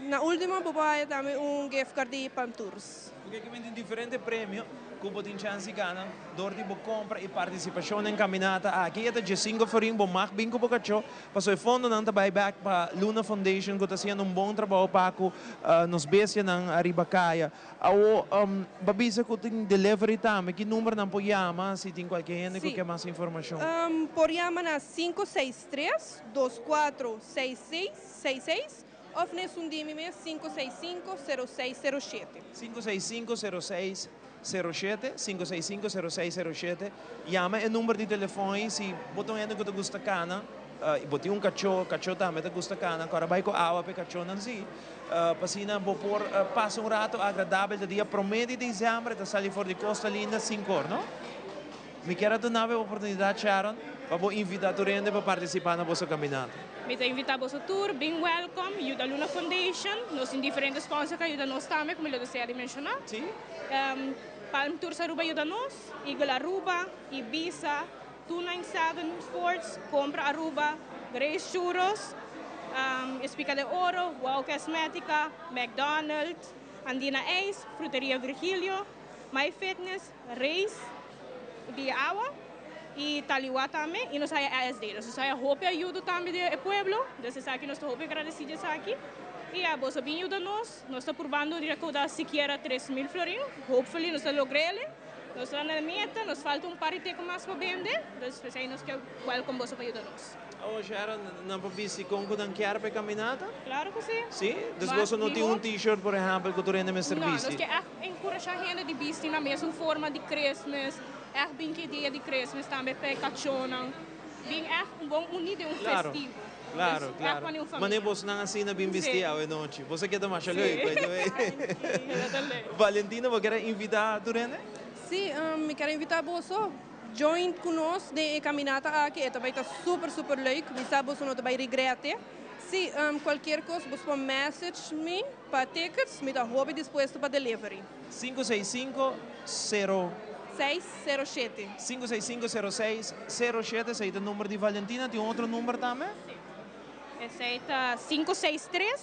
Na ultimo bo por haya tambe un gift card di Palm Tours. Oke ki tin diferente premio ku bo tin chans di gana dor di bo kompra i partisipashon den kaminata aki. E ta djesinko florin, bo mag bin ku bo kachó, pasobra e fondonan ta bai bek pa Luna Foundation ku ta hasiendo un bon trabou pa ku nos bestianan ariba kaya. Awo bo a bisa ku tin delivery tambe, ki numbernan por yama si tin kualke hende ku ke mas informashon? Por yama na 563 2466 66 Of nesun di mi mes, 565 0607. 565 0607, 565 0607. Yama e number di telefon ei si bo ta un hende ku ta gusta kana i bo tin un kachó, kachó tambe ta gusta kana, kòrda bai ku awa pa e kachónan si, pa asina bo por pasa un rato agradabel ta dia promé di dezèmber e ta sali for di Costa Linda sinku or, no? Mi kier a duna bo e oportunidat, Sharon, pa bo invitá tur hende pa partisipá na boso kaminata. Mi ta invitá boso tur, bin wèlkòm, yuda Luna Foundation. Nos tin diferente sponsor ku a yuda nos tambe, ku mi lo desea di menshoná. Sí. Palm Tours Aruba a yuda nos, Eagle Aruba, Ibiza, 297 Sports, Compra Aruba, Grace Churros, Espica de Oro, Wow Cosmetica, McDonald's, Andina IJs, Fruteria Virgilio, My Fitness, Race di awa y Taliwa tambe y nos haya ASD. Nos haya hopi ayudo tambe di e pueblo, dus esaki nos ta hopi agradeci di esaki. Y ya, boso bin yuda nos, nos ta purbando di recauda sikiera 3000 florin, hopefully nos ta logrele. Nos ta na meta, nos falta un par di teken mas pa bende, dus p'esei nos ke welcome boso pa yuda nos. Oh Sharon, nan por bisti con cu nan kier pa e caminata? Claro cu si. Si? Dus boso no tin un t-shirt por ehempel cu tur hende mester bisti? No, nos ke echt encurasha hende di bisti na mesun forma di Christmas, echt bin cu idea di Christmas tambe pa e cachonan, bin echt un bon uni den un festivo. Claro, Dus echt claro. mane un familia. Mane bosnan asina bin bisti awe nochi. Boso a keda masha leuk, by the way. Keda ta leuk. Valentina, bo kier a invita tur hende? Si, mi kier a invita boso. Join cu nos den e caminata aki, e ta bay ta super super leuk, mi sa boso no ta bay regrete. Si, cualkier cos boso por message mi pa tickets, mi ta hopi dispuesto pa delivery. Cinco seis cinco cero. 607. 565 06 07, esei ta number di Valentina. Tin un otro number tambe? Si. Esei ta 563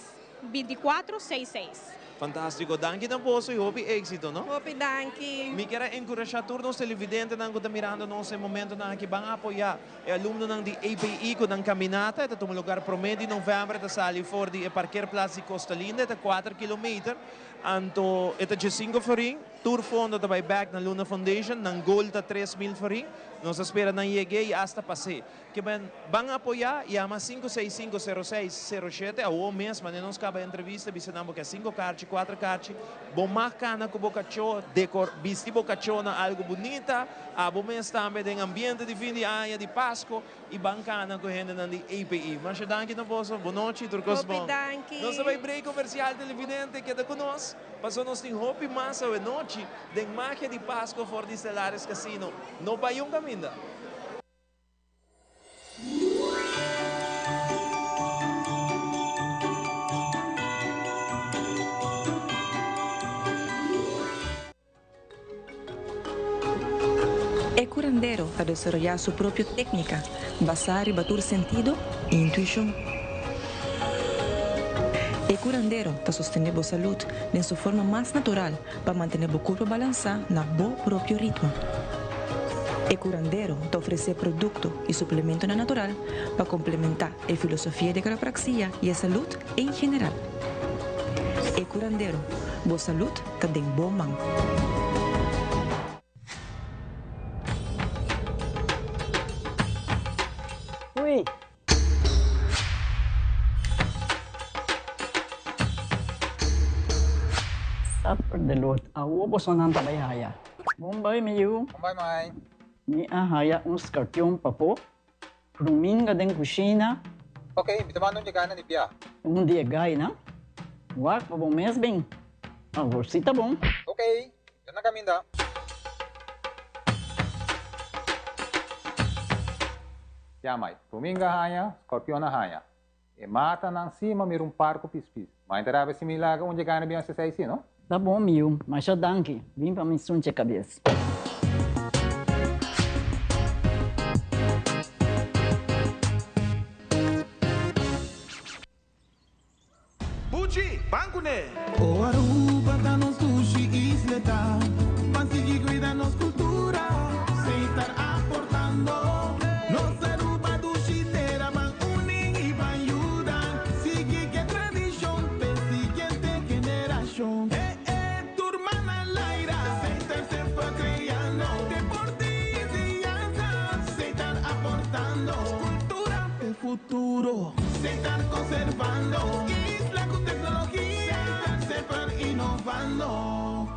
24 66. Fantástiko. Danki na boso i hopi éksito, no? Hopi danki. Mi kier a enkurashá tur nos televidentenan ku ta mirando nos e momentonan aki ban apoyá e alumnonan di API ku nan kaminata. E ta tuma lugar promé di novèmber, e ta sali for di e parkeerplaats di Costa Linda, e ta kuater kilometer, anto e ta djesinku florin. Tur fondo ta bai bèk na Luna Foundation, nan goal ta 3000 florin. Nos ta spera nan yeg'é i asta pas'é. Ke men ban apoyá, yama 5650607 awor mes, manera nos kaba e entrevista, bisa nan bo ke sinku karchi, kuater karchi, bo mag kana ku bo kachó, dekor, bisti bo kachó na algu bunita, abo mes tambe den ambiente di fin di aña, di Pasko, i ban kana ku hendenan di API. Masha danki na boso, bon nochi, tur kos Hopi bon. danki. Nos ta bai break komersial, televidente, keda ku nos, pasobra nos tin hopi mas awe nochi den Magia di Pasko for di Stellaris Casino. No bai un kaminda. E curandero ta desaroyá su propio técnica basá riba tur sentido i intuishon. E curandero ta sostené bo salud den su forma mas natural pa mantené bo kurpa balansá na bo propio ritmo. E kurandero ta ofresé produkto i suplementonan natural pa komplementá e filosofia di karapraxia i e salud en general. E kurandero, bo salud ta den bo man. Ui! Suffer the Lord. Awo bosonan ta bai haya. Bon bai mi yu. Bon bai mai. Mi a haya un skarpion pafó. Ruminga den kushina. Ok, mi ta manda un dje na di bia. Un di e gainan. Wak pa bo mes bin. Awor si ta bon. Ok, mi ta na kaminda. Ya mai, Ruminga haña, Scorpion a haña. E matanan si ma mira un par ku pispis. Ma enta rabia si mi laga un dje gana bin hasi esei si, no? Ta bon mi yu, masha danki. Bin pa mi sunche kabes. Buchi, ban kuné! O Aruba ta nos dushi isleta, ban sigui cuida nos cultura, Setar aportando. Nos Aruba dushi tera, ban uni y ban yuda, sigui ke tradicion p'e siguiente generacion. Eh eh, tur man al aire, Setar semper creando, deporte y enseñanza, Setar aportando, cultura p'e futuro. Setar conservando isla cu tecnologia. Setar semper innovando.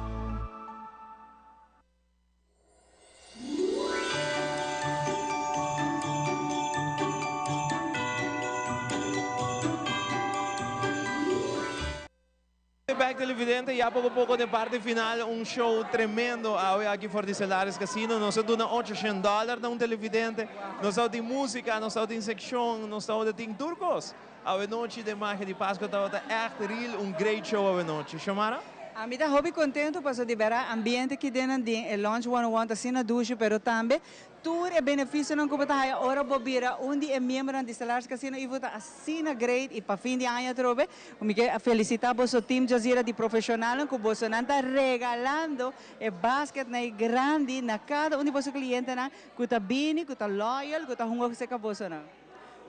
Back televidente, ya poco poco den parti final un show tremendo awe aki for di Celares Casino. Nos a duna 800 dollar na un televidente. Nos a tin musica, nos a tin seccion, nos a tin tur cos. Awe nochi den Magia di Pasco tabata echt real un great show awe nochi. Xiomara? Ami ta hopi contento paso di bera ambiente aki den den e Lounge 101 ta asina dushi pero tambe Tur e beneficionan cu bo ta haya ora bo bira un di e miembronan di Stellaris Casino Ivo ta asina great y pa fin di aña atrobe mi ke felicita boso team Jazeera di profesionalnan cu bosonan ta regalando e basketnan e grandi na cada un di boso clientenan cu ta bini cu ta loyal cu ta hunga cerca bosonan.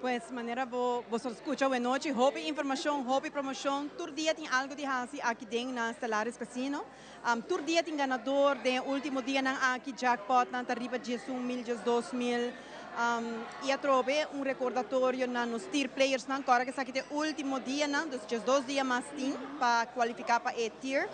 Pues manera bo boso scucha awenochi hopi informacion hopi promocion tur dia tin algo di haci aki den na Stellaris Casino. Tur dia tin ganador, den e ultimo dianan aki jackpotnan ta riba 11 mil, 12 mil. Y atrobe un recordatorio na nos tier playersnan, cu ora cu esaki ta e ultimo dianan, dus 12 dia mas tin pa cualifica pa e tier.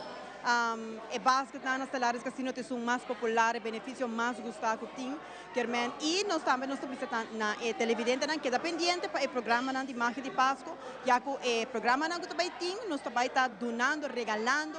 E basketnan na Stellaris Casino ta esun mas popular, e beneficio mas gusta cu tin. Kermen y nos tambe nos ta bisa na e televidentenan keda pendiente pa e programanan di Magia di Pasco, ya cu e programanan cu ta bay tin, nos ta bay ta dunando, regalando.